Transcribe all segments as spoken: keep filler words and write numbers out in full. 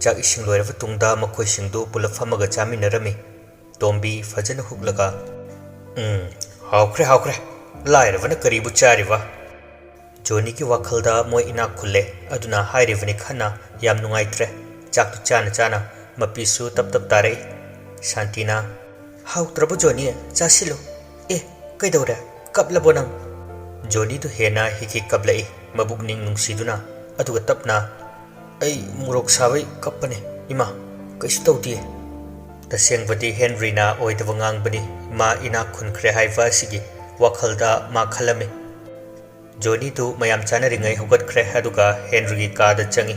ꯆꯥꯛ ꯏꯁꯤꯡ ꯂꯣꯏꯔꯕ ꯇꯨꯡꯗ ꯃꯈꯣꯏꯁꯤꯡꯗꯨ ꯄꯨꯂꯞ ꯐꯝꯃꯒ ꯆꯥꯃꯤꯟꯅꯔꯝꯃꯤ꯫ ꯇꯣꯝꯕꯤ ꯐꯖꯅ ꯍꯨꯛꯂꯒ, "ꯎꯝ, ꯍꯥꯎꯈ꯭ꯔꯦ, ꯍꯥꯎꯈ꯭ꯔꯦ꯫ ꯂꯥꯏꯔꯕꯅ ꯀꯔꯤꯕꯨ ꯆꯥꯔꯤꯕ?" ꯖꯣꯅꯤꯒꯤ ꯋꯥꯈꯜꯗ ꯃꯣꯏ ꯏꯅꯥꯛ ꯈꯨꯜꯂꯦ, ꯑꯗꯨꯅ ꯍꯥꯏꯔꯤꯕꯅꯤ ꯈꯟꯅ ꯌꯥꯝ ꯅꯨꯡꯉꯥꯏꯇ꯭ꯔꯦ꯫ ꯆꯥꯛꯇꯨ ꯆꯥꯅ ꯆꯥꯅ ꯃꯄꯤꯁꯨ ꯇꯞ ꯇꯞ ꯇꯥꯔꯛꯏ꯫ ꯁꯥꯟꯇꯤꯅ, "ꯍꯥꯎꯇ꯭ꯔꯕꯣ ꯖꯣꯅꯤ? ꯆꯥꯁꯤꯜꯂꯨ꯫ ꯑꯦ, ꯀꯩꯗꯧꯔꯦ? ꯀꯞꯂꯕꯣ ꯅꯪ?" ꯖꯣꯅꯤꯗꯨ ꯍꯦꯟꯅ ꯍꯤꯛ ꯍꯤꯛ ꯀꯞꯂꯛꯏ, ꯃꯕꯨꯛꯅꯤꯡ ꯅꯨꯡꯁꯤꯗꯨꯅ, ꯑꯗꯨꯒ ꯇꯞꯅ, "ꯑꯩ ꯃꯣꯔꯣꯛ ꯁꯥꯕꯩ ꯀꯞꯄꯅꯦ, ꯏꯃꯥ, ꯀꯩꯁꯨ ꯇꯧꯗꯤꯌꯦ꯫" ꯇꯁꯦꯡꯕꯗꯤ ꯍꯦꯟꯔꯤꯅ ꯑꯣꯏꯗꯕ ꯉꯥꯡꯕꯅꯤ, ꯃꯥ ꯏꯅꯥꯛ ꯈꯨꯟꯈ꯭ꯔꯦ ꯍꯥꯏꯕ ꯑꯁꯤꯒꯤ ꯋꯥꯈꯜꯗ ꯃꯥ ꯈꯜꯂꯝꯃꯤ꯫ ꯖꯣꯅꯤꯗꯨ ꯃꯌꯥꯝ ꯆꯥꯅꯔꯤꯉꯩ ꯍꯧꯒꯠꯈ꯭ꯔꯦ, ꯑꯗꯨꯒ ꯍꯦꯟꯔꯤꯒꯤ ꯀꯥꯗ ꯆꯪꯏ꯫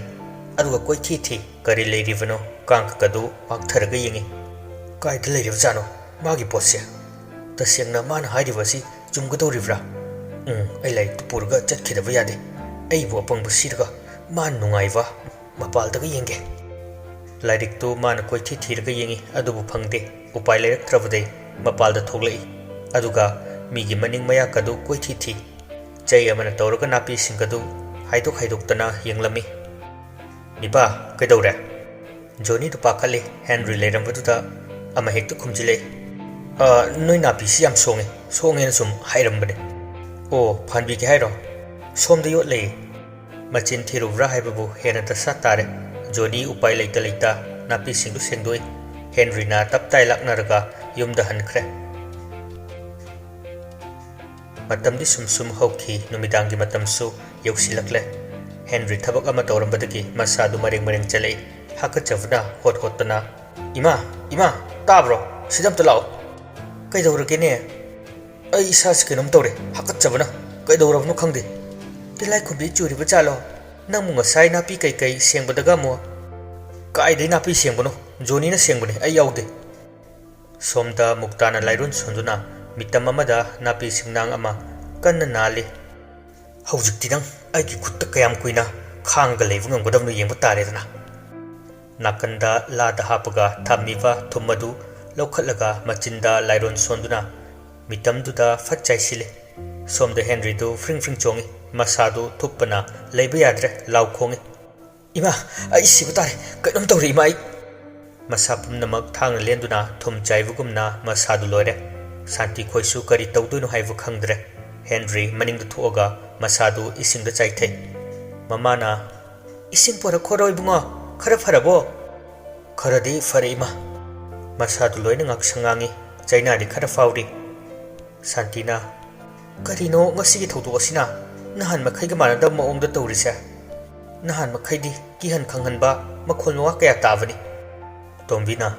ꯑꯗꯨꯒ ꯀꯣꯏꯊꯤ ꯊꯤ, ꯀꯔꯤ ꯂꯩꯔꯤꯕꯅꯣ ꯀꯥꯡꯈꯛ ꯑꯗꯨ ꯄꯥꯛꯊꯔꯒ ꯌꯦꯡꯏ꯫ "ꯀꯥꯏꯗ ꯂꯩꯔꯤꯕꯖꯥꯠꯅꯣ ꯃꯥꯒꯤ ꯄꯣꯠꯁꯦ? ꯇꯁꯦꯡꯅ ꯃꯥꯅ ꯍꯥꯏꯔꯤꯕ ꯑꯁꯤ ꯆꯨꯝꯒꯗꯧꯔꯤꯕ꯭ꯔꯥ? ꯎꯝ, ꯑꯩ ꯂꯥꯏꯔꯤꯛꯇꯨ ꯄꯨꯔꯒ ꯆꯠꯈꯤꯗꯕ ꯌꯥꯗꯦ꯫ ꯑꯩꯕꯨ ꯑꯄꯪꯕ ꯁꯤꯔꯒ ꯃꯥ ꯅꯨꯡꯉꯥꯏꯕ ꯃꯄꯥꯜꯗꯒ ꯌꯦꯡꯒꯦ꯫" ꯂꯥꯏꯔꯤꯛꯇꯨ ꯃꯥꯅ ꯀꯣꯏꯊꯤ ꯊꯤꯔꯒ ꯌꯦꯡꯏ, ꯑꯗꯨꯕꯨ ꯐꯪꯗꯦ꯫ ꯎꯄꯥꯏ ꯂꯩꯔꯛꯇ꯭ꯔꯕꯗꯩ ꯃꯄꯥꯜꯗ ꯊꯣꯛꯂꯛꯏ꯫ ꯑꯗꯨꯒ ꯃꯤꯒꯤ ꯃꯅꯤꯡ ꯃꯌꯥ ꯀꯗꯨ ꯀꯣꯏꯊꯤ ꯊꯤ꯫ ꯆꯩ ꯑꯃꯅ ꯇꯧꯔꯒ ꯅꯥꯄꯤꯁꯤꯡ ꯑꯗꯨ ꯍꯥꯏꯗꯣꯛ ꯍꯥꯏꯗꯣꯛꯇꯅ ꯌꯦꯡꯂꯝꯃꯤ꯫ "ꯅꯤꯄꯥ, ꯀꯩꯗꯧꯔꯦ?" ꯖꯣꯅꯤꯗꯨ ꯄꯥꯈꯠꯂꯤ꯫ ꯍꯦꯟꯔꯤ ꯂꯩꯔꯝꯕꯗꯨꯗ ꯑꯃ ꯍꯦꯛꯇ ꯈꯨꯝꯖꯤꯜꯂꯛꯏ꯫ "ꯑ, ꯅꯣꯏ ꯅꯥꯄꯤꯁꯤ ꯌꯥꯝ ꯁꯣꯡꯉꯦ, ꯁꯣꯡꯉꯦꯅ ꯁꯨꯝ ꯍꯥꯏꯔꯝꯕꯅꯦ꯫" "ꯑꯣ, ꯐꯥꯟꯕꯤꯒꯦ ꯍꯥꯏꯔꯣ? ꯁꯣꯝꯗ ꯌꯣꯠ ꯂꯩꯌꯦ꯫" ꯃꯆꯤꯟ ꯊꯤꯔꯨꯕ꯭ꯔꯥ ꯍꯥꯏꯕꯕꯨ ꯍꯦꯟꯅ ꯗꯁꯥ ꯇꯥꯔꯦ꯫ ꯖꯣꯅꯤ ꯎꯄꯥꯏ ꯂꯩꯇ ꯂꯩꯇ ꯅꯥꯄꯤꯁꯤꯡꯗꯨ ꯁꯦꯡꯗꯣꯛꯏ꯫ ꯍꯦꯟꯔꯤꯅ ꯇꯞ ꯇꯥꯏ ꯂꯥꯛꯅꯔꯒ ꯌꯨꯝꯗ ꯍꯟꯈ꯭ꯔꯦ꯫ ꯃꯇꯝꯗꯤ ꯁꯨꯝ ꯁꯨꯝ ꯍꯧꯈꯤ꯫ ꯅꯨꯃꯤꯗꯥꯡꯒꯤ ꯃꯇꯝꯁꯨ ꯌꯧꯁꯤꯜꯂꯛꯂꯦ꯫ ꯍꯦꯟꯔꯤ ꯊꯕꯛ ꯑꯃ ꯇꯧꯔꯝꯕꯗꯒꯤ ꯃꯁꯥꯗꯨ ꯃꯔꯦꯡ ꯃꯔꯦꯡ ꯆꯠꯂꯛꯏ꯫ ꯍꯥꯀꯠꯆꯕꯅ ꯍꯣꯠ ꯍꯣꯠꯇꯅ, "ꯏꯃꯥ, ꯏꯃꯥ, ꯇꯥꯕ꯭ꯔꯣ? ꯁꯤꯗ ꯑꯝꯇ ꯂꯥꯛꯑꯣ꯫" "ꯀꯩꯗꯧꯔꯒꯦꯅꯦ?" "ꯑꯩ ꯏꯁꯥꯁꯤ ꯀꯩꯅꯣꯝ ꯇꯧꯔꯦ, ꯍꯥꯀꯠꯆꯕꯅ꯫ ꯀꯩꯗꯧꯔꯕꯅꯣ ꯈꯪꯗꯦ꯫" "ꯇꯤꯜꯂꯥꯏꯈꯨꯝꯕꯤ ꯆꯨꯔꯤꯕ ꯖꯥꯠꯂꯣ? ꯅꯪꯕꯨ ꯉꯁꯥꯏ ꯅꯥꯄꯤ ꯀꯩꯀꯩ ꯁꯦꯡꯕꯗꯒ ꯑꯃꯨꯛ?" "ꯀꯥꯏꯗꯩ ꯅꯥꯄꯤ ꯁꯦꯡꯕꯅꯣ? ꯖꯣꯅꯤꯅ ꯁꯦꯡꯕꯅꯦ, ꯑꯩ ꯌꯥꯎꯗꯦ꯫" ꯁꯣꯝꯗ ꯃꯨꯛꯇꯥꯅ ꯂꯥꯏꯔꯣꯟ ꯁꯣꯟꯗꯨꯅ ꯃꯤꯇꯝ ꯑꯃꯗ ꯅꯥꯄꯤ ꯁꯤꯡꯅꯥꯡ ꯑꯃ ꯀꯟꯅ ꯅꯥꯜꯂꯤ꯫ "ꯍꯧꯖꯤꯛꯇꯤ ꯅꯪ ꯑꯩꯒꯤ ꯈꯨꯠꯇ ꯀꯌꯥꯝ ꯀꯨꯏꯅ ꯈꯥꯡꯉꯒ ꯂꯩꯕ ꯉꯝꯒꯗꯕꯅꯣ ꯌꯦꯡꯕ ꯇꯥꯔꯦꯗꯅ꯫" ꯅꯥꯀꯟꯗ ꯂꯥꯗ ꯍꯥꯞꯄꯒ ꯊꯝꯃꯤꯕ ꯊꯨꯝ ꯑꯗꯨ ꯂꯧꯈꯠꯂꯒ ꯃꯆꯤꯟꯗ ꯂꯥꯏꯔꯣꯟ ꯁꯣꯟꯗꯨꯅ ꯃꯤꯇꯝꯗꯨꯗ ꯐꯠ ꯆꯥꯏꯁꯤꯜꯂꯤ꯫ ꯁꯣꯝꯗ ꯍꯦꯟꯔꯤꯗꯨ ꯐ꯭ꯔꯤꯡ ꯐ꯭ꯔꯤꯡ ꯆꯣꯡꯉꯤ꯫ ꯃꯁꯥꯗꯨ ꯊꯨꯞꯄꯅ ꯂꯩꯕ ꯌꯥꯗ꯭ꯔꯦ, ꯂꯥꯎ ꯈꯣꯡꯉꯤ꯫ "ꯏꯃꯥ, ꯑꯩ ꯁꯤꯕ ꯇꯥꯔꯦ꯫ ꯀꯩꯅꯣꯝ ꯇꯧꯔꯦ, ꯏꯃꯥ, ꯑꯩ"꯫ ꯃꯁꯥ ꯄꯨꯝꯅꯃꯛ ꯊꯥꯡꯅ ꯂꯦꯟꯗꯨꯅ ꯊꯨꯝ ꯆꯥꯏꯕꯒꯨꯝꯅ ꯃꯁꯥꯗꯨ ꯂꯣꯏꯔꯦ꯫ ꯁꯥꯟꯇꯤ ꯈꯣꯏꯁꯨ ꯀꯔꯤ ꯇꯧꯗꯣꯏꯅꯣ ꯍꯥꯏꯕ ꯈꯪꯗ꯭ꯔꯦ꯫ ꯍꯦꯟꯔꯤ ꯃꯅꯤꯡꯗ ꯊꯣꯛꯑꯒ ꯃꯁꯥꯗꯨ ꯏꯁꯤꯡꯗ ꯆꯥꯏꯊꯩ꯫ ꯃꯃꯥꯅ, "ꯏꯁꯤꯡ ꯄꯣꯔꯛꯈꯣꯔꯣ, ꯏꯕꯨꯡꯉꯣ? ꯈꯔ ꯐꯔꯕꯣ?" "ꯈꯔꯗꯤ ꯐꯔꯦ, ꯏꯃꯥ"꯫ ꯃꯁꯥꯗꯨ ꯂꯣꯏꯅ ꯉꯥꯛꯁꯪ ꯉꯥꯡꯉꯤ꯫ ꯆꯩꯅꯥꯗꯤ ꯈꯔ ꯐꯥꯎꯔꯤ꯫ ꯁꯥꯟꯇꯤꯅ, "ꯀꯔꯤꯅꯣ ꯉꯁꯤꯒꯤ ꯊꯧꯗꯣꯛ ꯑꯁꯤꯅ? ꯅꯍꯥꯟ ꯃꯈꯩꯒ ꯃꯥꯟꯅꯗꯕ ꯃꯑꯣꯡꯗ ꯇꯧꯔꯤꯁꯦ꯫ ꯅꯍꯥꯟ ꯃꯈꯩꯗꯤ ꯀꯤꯍꯟ ꯈꯪꯍꯟꯕ, ꯃꯈꯣꯜ ꯃꯋꯥ ꯀꯌꯥ ꯇꯥꯕꯅꯤ"꯫ ꯇꯣꯝꯕꯤꯅ,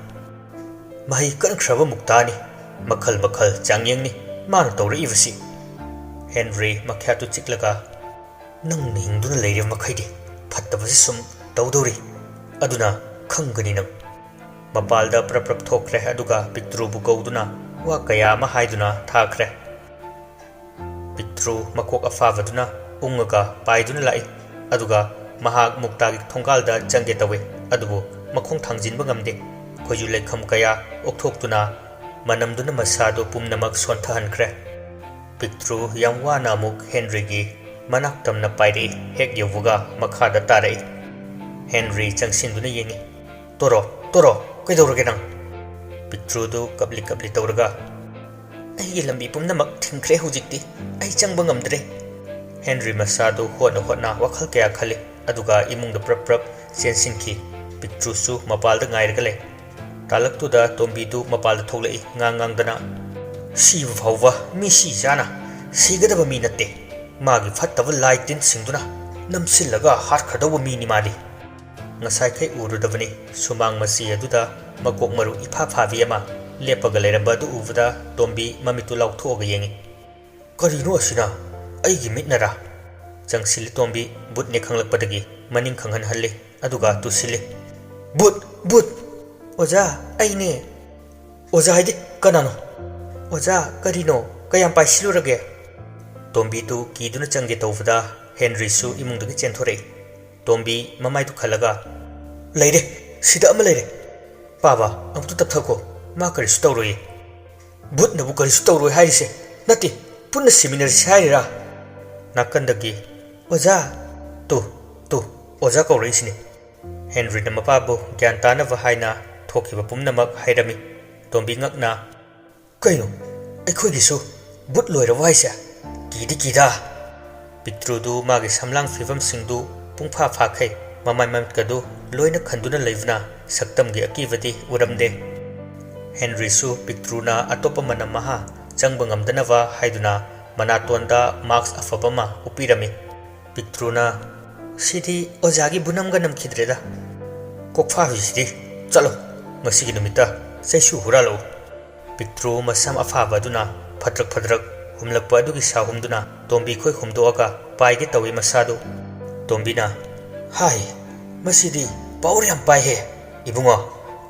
"ꯃꯍꯩ ꯀꯟꯈ꯭ꯔꯕ ꯃꯨꯛꯇꯥꯅꯤ꯫ ꯃꯈꯜ ꯃꯈꯜ ꯆꯥꯡꯌꯦꯡꯅꯤ ꯃꯥꯅ ꯇꯧꯔꯛꯏꯕꯁꯤ"꯫ ꯍꯦꯟꯔꯤ ꯃꯈ꯭ꯌꯥꯠꯇꯨ ꯆꯤꯛꯂꯒ, "ꯅꯪꯅ ꯍꯤꯡꯗꯨꯅ ꯂꯩꯔꯤꯕ ꯃꯈꯩꯗꯤ ꯐꯠꯇꯕꯁꯤ ꯁꯨꯝ ꯇꯧꯗꯧꯔꯤ꯫ ꯑꯗꯨꯅ ꯈꯪꯒꯅꯤ ꯅꯪ"꯫ ꯃꯄꯥꯜꯗ ꯄ꯭ꯔꯞ ꯄ꯭ꯔꯞ ꯊꯣꯛꯈ꯭ꯔꯦ, ꯑꯗꯨꯒ ꯄꯤꯛꯇ꯭ꯔꯨꯕꯨ ꯀꯧꯗꯨꯅ ꯋꯥ ꯀꯌꯥ ꯑꯃ ꯍꯥꯏꯗꯨꯅ ꯊꯥꯈ꯭ꯔꯦ꯫ ꯄꯤꯛꯇ꯭ꯔꯨ ꯃꯀꯣꯛ ꯑꯐꯥꯕꯗꯨꯅ ꯎꯪꯉꯒ ꯄꯥꯏꯗꯨꯅ ꯂꯥꯛꯏ, ꯑꯗꯨꯒ ꯃꯍꯥꯛ ꯃꯨꯛꯇꯥꯒꯤ ꯊꯣꯡꯒꯥꯜꯗ ꯆꯪꯒꯦ ꯇꯧꯏ, ꯑꯗꯨꯕꯨ ꯃꯈꯣꯡ ꯊꯥꯡꯖꯤꯟꯕ ꯉꯝꯗꯦ꯫ ꯈꯣꯏꯖꯨ ꯂꯩꯈꯝ ꯀꯌꯥ ꯑꯣꯛꯊꯣꯛꯇꯨꯅ ꯃꯅꯝꯗꯨꯅ ꯃꯁꯥꯗꯨ ꯄꯨꯝꯅꯃꯛ ꯁꯣꯟꯊꯍꯟꯈ꯭ꯔꯦ꯫ ꯄꯤꯛꯇ꯭ꯔꯨ ꯌꯥꯝ ꯋꯥꯅ ꯑꯃꯨꯛ ꯍꯦꯟꯔꯤꯒꯤ ꯃꯅꯥꯛ ꯇꯝꯅ ꯄꯥꯏꯔꯛꯏ, ꯍꯦꯛ ꯌꯧꯕꯒ ꯃꯈꯥꯗ ꯇꯥꯔꯛꯏ꯫ ꯍꯦꯟꯔꯤ ꯆꯪꯁꯤꯟꯗꯨꯅ ꯌꯦꯡꯉꯤ꯫ "ꯇꯣꯔꯣ, ꯇꯣꯔꯣ, ꯀꯩꯗꯧꯔꯒꯦ ꯅꯪ?" ꯄꯤꯛꯇ꯭ꯔꯨꯗꯨ ꯀꯞꯂꯤ ꯀꯞꯂꯤ ꯇꯧꯔꯒ, "ꯑꯩꯒꯤ ꯂꯝꯕꯤ ꯄꯨꯝꯅꯃꯛ ꯊꯤꯡꯈ꯭ꯔꯦ ꯍꯧꯖꯤꯛꯇꯤ꯫ ꯑꯩ ꯆꯪꯕ ꯉꯝꯗ꯭ꯔꯦ"꯫ ꯍꯦꯟꯔꯤ ꯃꯁꯥꯗꯨ ꯍꯣꯠꯅ ꯍꯣꯠꯅ ꯋꯥꯈꯜ ꯀꯌꯥ ꯈꯜꯂꯤ, ꯑꯗꯨꯒ ꯏꯃꯨꯡꯗ ꯄ꯭ꯔꯞ ꯄ꯭ꯔꯞ ꯆꯦꯟꯁꯤꯟꯈꯤ꯫ ꯄꯤꯛꯇ꯭ꯔꯨꯁꯨ ꯃꯄꯥꯜꯗ ꯉꯥꯏꯔꯒ ꯂꯩ꯫ ꯇꯥꯂꯛꯇꯨꯗ ꯇꯣꯝꯕꯤꯗꯨ ꯃꯄꯥꯜꯗ ꯊꯣꯛꯂꯛꯏ, ꯉꯥꯡ ꯉꯥꯡꯗꯅ, "ꯁꯤꯕ ꯐꯥꯎꯕ ꯃꯤꯁꯤ ꯆꯥꯅ ꯁꯤꯒꯗꯕ ꯃꯤ ꯅꯠꯇꯦ꯫ ꯃꯥꯒꯤ ꯐꯠꯇꯕ ꯂꯥꯏ ꯇꯤꯟꯁꯤꯡꯗꯨꯅ ꯅꯝꯁꯤꯜꯂꯒ ꯍꯥꯠꯈ꯭ꯔꯗꯧꯕ ꯃꯤꯅꯤ ꯃꯥꯗꯤ"꯫ ꯉꯁꯥꯏꯈꯩ ꯎꯔꯨꯗꯕꯅꯤ꯫ ꯁꯨꯃꯥꯡ ꯃꯆꯤ ꯑꯗꯨꯗ ꯃꯀꯣꯛ ꯃꯔꯨ ꯏꯐꯥ ꯐꯥꯕꯤ ꯑꯃ ꯂꯦꯞꯄꯒ ꯂꯩꯔꯝꯕ ꯑꯗꯨ ꯎꯕꯗ ꯇꯣꯝꯕꯤ ꯃꯃꯤꯠꯇꯨ ꯂꯥꯎꯊꯣꯛꯑꯒ ꯌꯦꯡꯉꯤ꯫ "ꯀꯔꯤꯅꯣ ꯑꯁꯤꯅ? ꯑꯩꯒꯤ ꯃꯤꯠꯅꯔꯥ?" ꯆꯪꯁꯤꯜꯂꯤ ꯇꯣꯝꯕꯤ ꯕꯨꯠꯅꯦ ꯈꯪꯂꯛꯄꯗꯒꯤ ꯃꯅꯤꯡ ꯈꯪꯍꯟꯍꯜꯂꯤ, ꯑꯗꯨꯒ ꯇꯨꯁꯤꯜꯂꯤ꯫ "ꯕꯨꯠ! ꯕꯨꯠ!" "ꯑꯣꯖꯥ, ꯑꯩꯅꯦ"꯫ "ꯑꯣꯖꯥ ꯍꯥꯏꯗꯤ ꯀꯅꯥꯅꯣ?" "ꯑꯣꯖꯥ, ꯀꯔꯤꯅꯣ? ꯀꯌꯥꯝ ꯄꯥꯏꯁꯤꯜꯂꯨꯔꯒꯦ?" ꯇꯣꯝꯕꯤꯗꯨ ꯀꯤꯗꯨꯅ ꯆꯪꯒꯦ ꯇꯧꯕꯗ ꯍꯦꯟꯔꯤꯁꯨ ꯏꯃꯨꯡꯗꯒꯤ ꯆꯦꯟꯊꯣꯔꯛꯏ꯫ ꯇꯣꯝꯕꯤ ꯃꯃꯥꯏꯗꯨ ꯈꯜꯂꯒ, "ꯂꯩꯔꯦ, ꯁꯤꯗ ꯑꯃ ꯂꯩꯔꯦ꯫ ꯄꯥꯕ, ꯑꯃꯨꯛꯇ ꯇꯞꯊꯈꯣ꯫ ꯃꯥ ꯀꯔꯤꯁꯨ ꯇꯧꯔꯣꯏꯌꯦ"꯫ "ꯕꯨꯠꯅꯕꯨ ꯀꯔꯤꯁꯨ ꯇꯧꯔꯣꯏ ꯍꯥꯏꯔꯤꯁꯦ? ꯅꯠꯇꯦ, ꯄꯨꯟꯅ ꯁꯤꯃꯤꯟꯅꯔꯁꯤ ꯍꯥꯏꯔꯤꯔꯥ?" ꯅꯥꯀꯟꯗꯒꯤ, "ꯑꯣꯖꯥ, ꯇꯨ, ꯇꯨ, "ꯑꯣꯖꯥ ꯀꯧꯔꯛꯏꯁꯤꯅꯤ꯫" ꯍꯦꯟꯔꯤꯅ ꯃꯄꯥꯕꯨ ꯒ꯭ꯌꯥꯟ ꯇꯥꯅꯕ ꯍꯥꯏꯅ ꯊꯣꯛꯈꯤꯕ ꯄꯨꯝꯅꯃꯛ ꯍꯥꯏꯔꯝꯃꯤ꯫ ꯇꯣꯝꯕꯤ ꯉꯛꯅ, "ꯀꯩꯅꯣ? ꯑꯩꯈꯣꯏꯒꯤꯁꯨ ꯕꯨꯠ ꯂꯣꯏꯔꯕꯣ ꯍꯥꯏꯁꯦ? ꯀꯤꯗꯤ ꯀꯤꯗ!" ꯄꯤꯛꯇ꯭ꯔꯨꯗꯨ ꯃꯥꯒꯤ ꯁꯝꯂꯥꯡ ꯐꯤꯕꯝꯁꯤꯡꯗꯨ ꯄꯨꯡꯐꯥ ꯐꯥꯈꯩ꯫ ꯃꯃꯥꯏ ꯃꯃꯤꯠꯀꯗꯨ ꯂꯣꯏꯅ ꯈꯟꯗꯨꯅ ꯂꯩꯕꯅ ꯁꯛꯇꯝꯒꯤ ꯑꯀꯤꯕꯗꯤ ꯎꯔꯝꯗꯦ꯫ ꯍꯦꯟꯔꯤꯁꯨ ꯄꯤꯛꯇ꯭ꯔꯨꯅ ꯑꯇꯣꯞꯄ ꯃꯅꯝ ꯃꯍꯥ ꯆꯪꯕ ꯉꯝꯗꯅꯕ ꯍꯥꯏꯗꯨꯅ ꯃꯅꯥꯇꯣꯟꯗ ꯃꯥꯛꯁ ꯑꯐꯕ ꯑꯃ ꯎꯞꯄꯤꯔꯝꯃꯤ꯫ ꯄꯤꯛꯇ꯭ꯔꯨꯅ, "ꯁꯤꯗꯤ ꯑꯣꯖꯥꯒꯤ ꯕꯨꯅꯝꯒ ꯅꯝꯈꯤꯗ꯭ꯔꯦꯗ꯫ ꯀꯣꯛꯐꯥꯕꯤꯁꯤꯗꯤ꯫ ꯆꯠꯂꯣ, ꯉꯁꯤꯒꯤ ꯅꯨꯃꯤꯠꯇ ꯆꯩꯁꯨ ꯍꯨꯔꯥꯜꯂꯛꯎ꯫" ꯄꯤꯛꯇ꯭ꯔꯨ ꯃꯁꯝ ꯑꯐꯥꯕ ꯑꯗꯨꯅ ꯐꯗ꯭ꯔꯛ ꯐꯗ꯭ꯔꯛ ꯍꯨꯝꯂꯛꯄ ꯑꯗꯨꯒꯤ ꯁꯥꯍꯨꯝꯗꯨꯅ ꯇꯣꯝꯕꯤ ꯈꯣꯏ ꯍꯨꯝꯗꯣꯛꯑꯒ ꯄꯥꯏꯒꯦ ꯇꯧꯏ ꯃꯁꯥꯗꯨ꯫ ꯇꯣꯝꯕꯤꯅ, "ꯍꯥꯏ, ꯃꯁꯤꯗꯤ ꯄꯥꯋꯔ ꯌꯥꯝ ꯄꯥꯏꯍꯦ꯫ ꯏꯕꯨꯡꯉꯣ,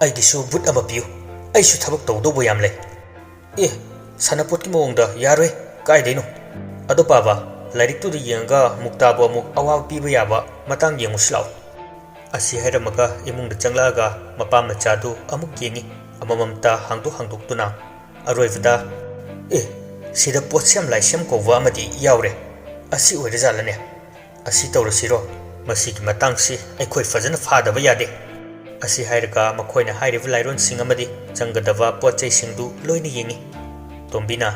ꯑꯩꯒꯤꯁꯨ ꯕꯨꯠ ꯑꯃ ꯄꯤꯌꯨ꯫ ꯑꯩꯁꯨ ꯊꯕꯛ ꯇꯧꯗꯧꯕ ꯌꯥꯝ ꯂꯩ꯫" "ꯑꯦ, ꯁꯥꯟꯅꯄꯣꯠꯀꯤ ꯃꯑꯣꯡꯗ ꯌꯥꯔꯣꯏ, ꯀꯥꯏꯗꯩꯅꯣ? ꯑꯗꯣ ꯄꯥꯕ, ꯂꯥꯏꯔꯤꯛꯇꯨꯗ ꯌꯦꯡꯉꯒ ꯃꯨꯛꯇꯥꯕꯨ ꯑꯃꯨꯛ ꯑꯋꯥꯕ ꯄꯤꯕ ꯌꯥꯕ ꯃꯇꯥꯡ ꯌꯦꯡꯉꯨꯁꯤ ꯂꯥꯛꯑꯣ꯫" ꯑꯁꯤ ꯍꯥꯏꯔꯝꯃꯒ ꯏꯃꯨꯡꯗ ꯆꯪꯂꯛꯑꯒ ꯃꯄꯥ ꯃꯆꯥꯗꯨ ꯑꯃꯨꯛ ꯌꯦꯡꯉꯤ, ꯑꯃꯃꯝꯇ ꯍꯥꯡꯗꯣꯛ ꯍꯥꯡꯗꯣꯛꯇꯨꯅ꯫ ꯑꯔꯣꯏꯕꯗ, "ꯑꯦ, ꯁꯤꯗ ꯄꯣꯠꯁꯦꯝ ꯂꯥꯏꯁꯦꯝ ꯀꯧꯕ ꯑꯃꯗꯤ ꯌꯥꯎꯔꯦ꯫ ꯑꯁꯤ ꯑꯣꯏꯔꯖꯥꯠꯂꯅꯦ? ꯑꯁꯤ ꯇꯧꯔꯁꯤꯔꯣ? ꯃꯁꯤꯒꯤ ꯃꯇꯥꯡꯁꯤ ꯑꯩꯈꯣꯏ ꯐꯖꯅ ꯐꯥꯗꯕ ꯌꯥꯗꯦ꯫" ꯑꯁꯤ ꯍꯥꯏꯔꯒ ꯃꯈꯣꯏꯅ ꯍꯥꯏꯔꯤꯕ ꯂꯥꯏꯔꯣꯟꯁꯤꯡ ꯑꯃꯗꯤ ꯆꯪꯒꯗꯕ ꯄꯣꯠ ꯆꯩꯁꯤꯡꯗꯨ ꯂꯣꯏꯅ ꯌꯦꯡꯉꯤ꯫ ꯇꯣꯝꯕꯤꯅ,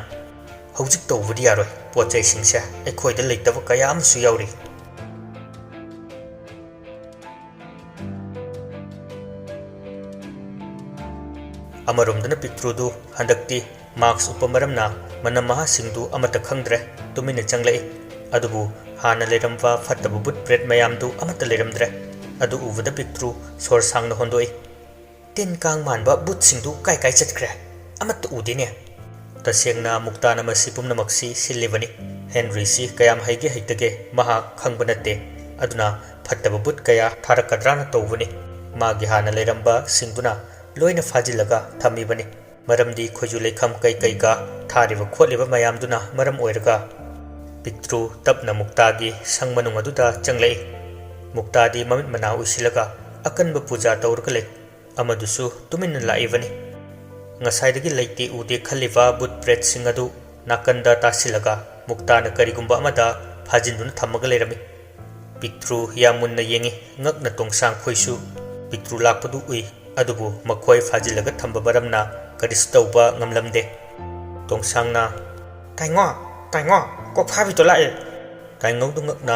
"ꯍꯧꯖꯤꯛ ꯇꯧꯕꯗꯤ ꯌꯥꯔꯣꯏ, ꯄꯣꯠ ꯆꯩꯁꯤꯡꯁꯦ ꯑꯩꯈꯣꯏꯗ ꯂꯩꯇꯕ ꯀꯌꯥ ꯑꯃꯁꯨ ꯌꯥꯎꯔꯤ꯫" ꯑꯃꯔꯣꯝꯗꯅ ꯄꯤꯛꯇ꯭ꯔꯨꯗꯨ ꯍꯟꯗꯛꯇꯤ ꯃꯥꯛꯁ ꯎꯞꯄ ꯃꯔꯝꯅ ꯃꯅꯝ ꯃꯍꯥꯁꯤꯡꯗꯨ ꯑꯃꯠꯇ ꯈꯪꯗ꯭ꯔꯦ, ꯇꯨꯃꯤꯟꯅ ꯆꯪꯂꯛꯏ꯫ ꯑꯗꯨꯕꯨ ꯍꯥꯟꯅ ꯂꯩꯔꯝꯕ ꯐꯠꯇꯕ ꯕꯨꯠ ꯄ꯭ꯔꯦꯠ ꯃꯌꯥꯝꯗꯨ ꯑꯃꯠꯇ ꯂꯩꯔꯝꯗ꯭ꯔꯦ꯫ ꯑꯗꯨ ꯎꯕꯗ ꯄꯤꯛꯇ꯭ꯔꯨ ꯁꯣꯔ ꯁꯥꯡꯅ ꯍꯣꯟꯗꯣꯛꯏ꯫ "ꯇꯤꯟ ꯀꯥꯡ ꯃꯥꯟꯕ ꯕꯨꯠꯁꯤꯡꯗꯨ ꯀꯥꯏ ꯀꯥꯏ ꯆꯠꯈ꯭ꯔꯦ? ꯑꯃꯠꯇ ꯎꯗꯦꯅꯦ꯫" ꯇꯁꯦꯡꯅ ꯃꯨꯛꯇꯥꯅ ꯃꯁꯤ ꯄꯨꯝꯅꯃꯛꯁꯤ ꯁꯤꯜꯂꯤꯕꯅꯤ꯫ ꯍꯦꯟꯔꯤꯁꯤ ꯀꯌꯥꯝ ꯍꯩꯒꯦ ꯍꯩꯇꯒꯦ ꯃꯍꯥꯛ ꯈꯪꯕ ꯅꯠꯇꯦ꯫ ꯑꯗꯨꯅ ꯐꯠꯇꯕ ꯕꯨꯠ ꯀꯌꯥ ꯊꯥꯔꯛꯀꯗ꯭ꯔꯥꯅ ꯇꯧꯕꯅꯤ꯫ ꯃꯥꯒꯤ ꯍꯥꯟꯅ ꯂꯩꯔꯝꯕꯁꯤꯡꯗꯨꯅ ꯂꯣꯏꯅ ꯐꯥꯖꯤꯜꯂꯒ ꯊꯝꯃꯤꯕꯅꯤ꯫ ꯃꯔꯝꯗꯤ ꯈꯣꯏꯖꯨ ꯂꯩꯈꯝ ꯀꯩꯀꯩꯒ ꯊꯥꯔꯤꯕ ꯈꯣꯠꯂꯤꯕ ꯃꯌꯥꯝꯗꯨꯅ ꯃꯔꯝ ꯑꯣꯏꯔꯒ꯫ ꯄꯤꯛꯇ꯭ꯔꯨ ꯇꯞꯅ ꯃꯨꯛꯇꯥꯒꯤ ꯁꯪ ꯃꯅꯨꯡ ꯑꯗꯨꯗ ꯆꯪꯂꯛꯏ꯫ ꯃꯨꯛꯇꯥꯗꯤ ꯃꯃꯤꯠ ꯃꯅꯥ ꯎꯏꯁꯤꯜꯂꯒ ꯑꯀꯟꯕ ꯄꯨꯖꯥ ꯇꯧꯔꯒ ꯂꯩ꯫ ꯑꯃꯗꯨꯁꯨ ꯇꯨꯃꯤꯟꯅ ꯂꯥꯛꯏꯕꯅꯤ꯫ ꯉꯁꯥꯏꯗꯒꯤ ꯂꯩꯇꯦ ꯎꯗꯦ ꯈꯜꯂꯤꯕ ꯕꯨꯠ ꯄ꯭ꯔꯦꯠꯁꯤꯡ ꯑꯗꯨ ꯅꯥꯀꯟꯗ ꯇꯥꯁꯤꯜꯂꯒ ꯃꯨꯛꯇꯥꯅ ꯀꯔꯤꯒꯨꯝꯕ ꯑꯃꯗ ꯐꯥꯖꯤꯟꯗꯨꯅ ꯊꯝꯃꯒ ꯂꯩꯔꯝꯃꯤ꯫ ꯄꯤꯛꯇ꯭ꯔꯨ ꯌꯥꯝ ꯃꯨꯟꯅ ꯌꯦꯡꯉꯤ꯫ ꯉꯛꯅ ꯇꯣꯡꯁꯥꯡ ꯈꯣꯏꯁꯨ ꯄꯤꯛꯇ꯭ꯔꯨ ꯂꯥꯛꯄꯗꯨ ꯎꯏ꯫ ꯑꯗꯨꯕꯨ ꯃꯈꯣꯏ ꯐꯥꯖꯤꯜꯂꯒ ꯊꯝꯕ ꯃꯔꯝꯅ ꯀꯔꯤꯁꯨ ꯇꯧꯕ ꯉꯝꯂꯝꯗꯦ꯫ ꯇꯣꯡꯁꯥꯡꯅ, "ꯇꯥꯏꯉꯣ, ꯇꯥꯏꯉꯣ, ꯀꯣꯛꯐꯥꯕꯤꯗꯣ ꯂꯥꯛꯑꯦ!" ꯇꯥꯏꯉꯧꯗꯨ ꯉꯛꯅ,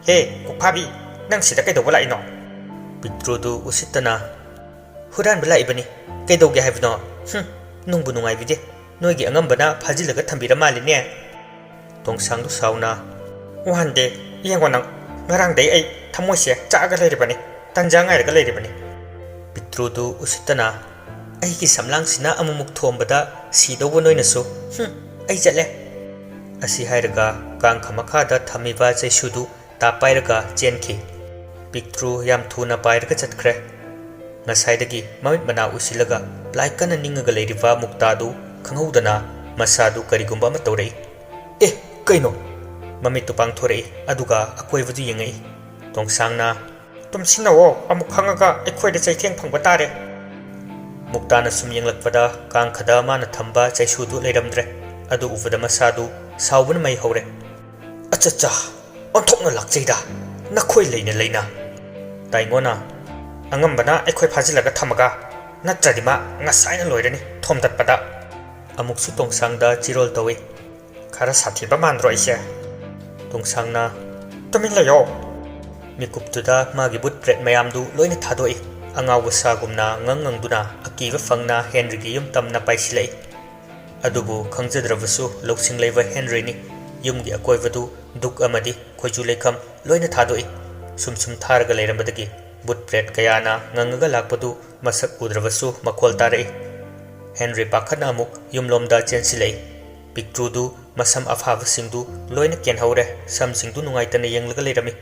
"ꯍꯦ, ꯀꯣꯛꯐꯥꯕꯤ, ꯅꯪ ꯁꯤꯗ ꯀꯩꯗꯧꯕ ꯂꯥꯛꯏꯅꯣ?" ꯄꯤꯛꯇ꯭ꯔꯨꯗꯨ ꯎꯁꯤꯠꯇꯅ, "ꯍꯨꯔꯥꯟꯕ ꯂꯥꯛꯏꯕꯅꯤ꯫ ꯀꯩꯗꯧꯒꯦ ꯍꯥꯏꯕꯅꯣ? ꯍꯨꯝ, ꯅꯨꯡꯕꯨ ꯅꯨꯡꯉꯥꯏꯕꯤꯗꯦ꯫ ꯅꯣꯏꯒꯤ ꯑꯉꯝꯕꯅ ꯐꯥꯖꯤꯜꯂꯒ ꯊꯝꯕꯤꯔ ꯃꯥꯜꯂꯤꯅꯦ?" ꯇꯣꯡꯁꯥꯡꯗꯨ ꯁꯥꯎꯅ, "ꯋꯥꯍꯟꯗꯦ, ꯌꯦꯡꯉꯣ ꯅꯪ, ꯉꯔꯥꯡꯗꯩ ꯑꯩ ꯊꯃꯣꯏꯁꯦ ꯆꯥꯛꯑꯒ ꯂꯩꯔꯤꯕꯅꯤ, ꯇꯟꯖꯥ ꯉꯥꯏꯔꯒ ꯂꯩꯔꯤꯕꯅꯤ꯫" ꯄꯤꯛꯇ꯭ꯔꯨꯗꯨ ꯎꯁꯤꯠꯇꯅ, "ꯑꯩꯒꯤ ꯁꯝꯂꯥꯡꯁꯤꯅ ꯑꯃꯨꯛꯃꯨꯛ ꯊꯣꯝꯕꯗ ꯁꯤꯗꯧꯕ ꯅꯣꯏꯅꯁꯨ꯫ ꯍꯨꯝ, ꯑꯩ ꯆꯠꯂꯦ꯫" ꯑꯁꯤ ꯍꯥꯏꯔꯒ ꯀꯥꯡꯈ ꯃꯈꯥꯗ ꯊꯝꯃꯤꯕ ꯆꯩꯁꯨꯗꯨ ꯇꯥꯞ ꯄꯥꯏꯔꯒ ꯆꯦꯟꯈꯤ꯫ ꯄꯤꯛꯇ꯭ꯔꯨ ꯌꯥꯝ ꯊꯨꯅ ꯄꯥꯏꯔꯒ ꯆꯠꯈ꯭ꯔꯦ꯫ ꯉꯁꯥꯏꯗꯒꯤ ꯃꯃꯤꯠ ꯃꯅꯥ ꯎꯏꯁꯤꯜꯂꯒ ꯂꯥꯏ ꯀꯟꯅ ꯅꯤꯡꯉꯒ ꯂꯩꯔꯤꯕ ꯃꯨꯛꯇꯥꯗꯨ ꯈꯪꯍꯧꯗꯅ ꯃꯁꯥꯗꯨ ꯀꯔꯤꯒꯨꯝꯕ ꯑꯃ ꯇꯧꯔꯛꯏ꯫ "ꯑꯦ, ꯀꯩꯅꯣ?" ꯃꯃꯤꯠꯇꯨ ꯄꯥꯡꯊꯣꯔꯛꯏ, ꯑꯗꯨꯒ ꯑꯀꯣꯏꯕꯗꯨ ꯌꯦꯡꯉꯛꯏ꯫ ꯇꯣꯡꯁꯥꯡꯅ, "ꯇꯨꯝꯁꯤꯟꯅꯋꯣ, ꯑꯃꯨꯛ ꯈꯪꯉꯒ ꯑꯩꯈꯣꯏꯗ ꯆꯩꯊꯦꯡ ꯐꯪꯕ ꯇꯥꯔꯦ꯫" ꯃꯨꯛꯇꯥꯅ ꯁꯨꯝ ꯌꯦꯡꯂꯛꯄꯗ ꯀꯥꯡꯈꯗ ꯃꯥꯅ ꯊꯝꯕ ꯆꯩꯁꯨꯗꯨ ꯂꯩꯔꯝꯗ꯭ꯔꯦ꯫ ꯑꯗꯨ ꯎꯕꯗ ꯃꯁꯥꯗꯨ ꯁꯥꯎꯕꯅ ꯃꯩ ꯍꯧꯔꯦ꯫ "ꯑꯆꯠꯆꯥ, ꯑꯣꯟꯊꯣꯛꯅ ꯂꯥꯛꯆꯩꯗ, ꯅꯈꯣꯏ ꯂꯩꯅ ꯂꯩꯅ!" ꯇꯥꯏꯉꯣꯅ, "ꯑꯉꯝꯕꯅ ꯑꯩꯈꯣꯏ ꯐꯥꯖꯤꯜꯂꯒ ꯊꯝꯃꯒ, ꯅꯠꯇ꯭ꯔꯗꯤ ꯃꯥ ꯉꯁꯥꯏꯅ ꯂꯣꯏꯔꯅꯤ ꯊꯣꯝꯗꯠꯄꯗ꯫" ꯑꯃꯨꯛꯁꯨ ꯇꯣꯡꯁꯥꯡꯗ ꯆꯤꯔꯣꯜ ꯇꯧꯏ꯫ "ꯈꯔ ꯁꯥꯊꯤꯕ ꯃꯥꯟꯗ꯭ꯔꯣ ꯑꯩꯁꯦ?" ꯇꯣꯡꯁꯥꯡꯅ, "ꯇꯨꯃꯤꯟ ꯂꯩꯌꯣ!" ꯃꯤꯀꯨꯞꯇꯨꯗ ꯃꯥꯒꯤ ꯕꯨꯠ ꯄ꯭ꯔꯦꯠ ꯃꯌꯥꯝꯗꯨ ꯂꯣꯏꯅ ꯊꯥꯗꯣꯛꯏ꯫ ꯑꯉꯥꯎꯕ ꯁꯥꯒꯨꯝꯅ ꯉꯪ ꯉꯪꯗꯨꯅ ꯑꯀꯤꯕ ꯐꯪꯅ ꯍꯦꯟꯔꯤꯒꯤ ꯌꯨꯝ ꯇꯝꯅ ꯄꯥꯏꯁꯤꯜꯂꯛꯏ꯫ ꯑꯗꯨꯕꯨ ꯈꯪꯖꯗ꯭ꯔꯕꯁꯨ ꯂꯧꯁꯤꯡ ꯂꯩꯕ ꯍꯦꯟꯔꯤꯅꯤ꯫ ꯌꯨꯝꯒꯤ ꯑꯀꯣꯏꯕꯗꯨ ꯗꯨꯛ ꯑꯃꯗꯤ ꯈꯣꯏꯖꯨ ꯂꯩꯈꯝ ꯂꯣꯏꯅ ꯊꯥꯗꯣꯛꯏ꯫ ꯁꯨꯝ ꯁꯨꯝ ꯊꯥꯔꯒ ꯂꯩꯔꯝꯕꯗꯒꯤ ꯕꯨꯠ ꯄ꯭ꯔꯦꯠ ꯀꯌꯥꯅ ꯉꯪꯉꯒ ꯂꯥꯛꯄꯗꯨ ꯃꯁꯛ ꯎꯗ꯭ꯔꯕꯁꯨ ꯃꯈꯣꯜ ꯇꯥꯔꯛꯏ꯫ ꯍꯦꯟꯔꯤ ꯄꯥꯈꯠꯅ ꯑꯃꯨꯛ ꯌꯨꯝꯂꯣꯝꯗ ꯆꯦꯟꯁꯤꯜꯂꯛꯏ꯫ ꯄꯤꯛꯇ꯭ꯔꯨꯗꯨ ꯃꯁꯝ ꯑꯐꯥꯕꯁꯤꯡꯗꯨ ꯂꯣꯏꯅ ꯀꯦꯟꯍꯧꯔꯦ꯫ ꯁꯝꯁꯤꯡꯗꯨ ꯅꯨꯡꯉꯥꯏꯇꯅ ꯌꯦꯡꯂꯒ ꯂꯩꯔꯝꯃꯤ꯫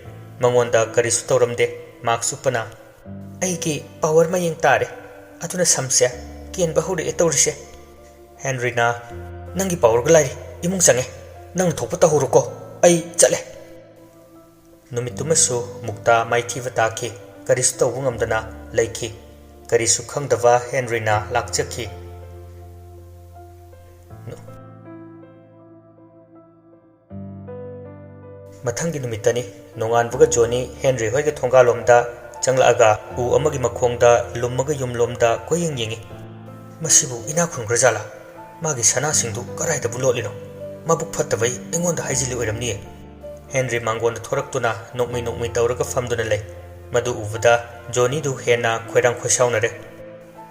ꯃꯉꯣꯟꯗ ꯀꯔꯤꯁꯨ ꯇꯧꯔꯝꯗꯦ꯫ ꯃꯥꯛꯁ ꯎꯞꯄꯅ, "ꯑꯩꯒꯤ ꯄꯥꯋꯔ ꯃꯌꯦꯡ ꯇꯥꯔꯦ꯫ ꯑꯗꯨꯅ ꯁꯝꯁꯦ ꯀꯦꯟꯕ ꯍꯧꯔꯛꯑꯦ ꯇꯧꯔꯤꯁꯦ꯫" ꯍꯦꯟꯔꯤꯅ, "ꯅꯪꯒꯤ ꯄꯥꯋꯔꯒ ꯂꯥꯏꯔꯤ꯫ ꯏꯃꯨꯡ ꯆꯪꯉꯦ꯫ ꯅꯪ ꯊꯣꯛꯄ ꯇꯧꯍꯧꯔꯣꯀꯣ꯫ ꯑꯩ ꯆꯠꯂꯦ꯫" ꯅꯨꯃꯤꯠꯇꯨꯃꯁꯨ ꯃꯨꯛꯇꯥ ꯃꯥꯏꯊꯤꯕ ꯇꯥꯈꯤ꯫ ꯀꯔꯤꯁꯨ ꯇꯧꯕ ꯉꯝꯗꯅ ꯂꯩꯈꯤ꯫ ꯀꯔꯤꯁꯨ ꯈꯪꯗꯕ ꯍꯦꯟꯔꯤꯅ ꯂꯥꯛꯆꯈꯤ꯫ ꯃꯊꯪꯒꯤ ꯅꯨꯃꯤꯠꯇꯅꯤ꯫ ꯅꯣꯡꯉꯥꯟꯕꯒ ꯖꯣꯅꯤ ꯍꯦꯟꯔꯤ ꯍꯣꯏꯒꯤ ꯊꯣꯡꯒꯥꯜꯂꯣꯝꯗ ꯆꯪꯂꯛꯑꯒ ꯎ ꯑꯃꯒꯤ ꯃꯈꯣꯡꯗ ꯂꯨꯝꯃꯒ ꯌꯨꯝꯂꯣꯝꯗ ꯀꯣꯏꯌꯦꯡ ꯌꯦꯡꯉꯤ꯫ "ꯃꯁꯤꯕꯨ ꯏꯅꯥꯛ ꯈꯨꯟꯈ꯭ꯔꯖꯥꯠꯂꯥ? ꯃꯥꯒꯤ ꯁꯅꯥꯁꯤꯡꯗꯨ ꯀꯗꯥꯏꯗꯕꯨ ꯂꯣꯠꯂꯤꯅꯣ? ꯃꯕꯨꯛ ꯐꯠꯇꯕꯩ ꯑꯩꯉꯣꯟꯗ ꯍꯥꯏꯖꯤꯜꯂꯤ ꯑꯣꯏꯔꯝꯅꯤꯌꯦ꯫" ꯍꯦꯟꯔꯤ ꯃꯥꯡꯒꯣꯟꯗ ꯊꯣꯔꯛꯇꯨꯅ ꯅꯣꯛꯃꯤ ꯅꯣꯛꯃꯤ ꯇꯧꯔꯒ ꯐꯝꯗꯨꯅ ꯂꯩ꯫ ꯃꯗꯨ ꯎꯕꯗ ꯖꯣꯅꯤꯗꯨ ꯍꯦꯟꯅ ꯈꯣꯏꯔꯥꯡ ꯈꯣꯏꯁꯥꯎꯅꯔꯦ꯫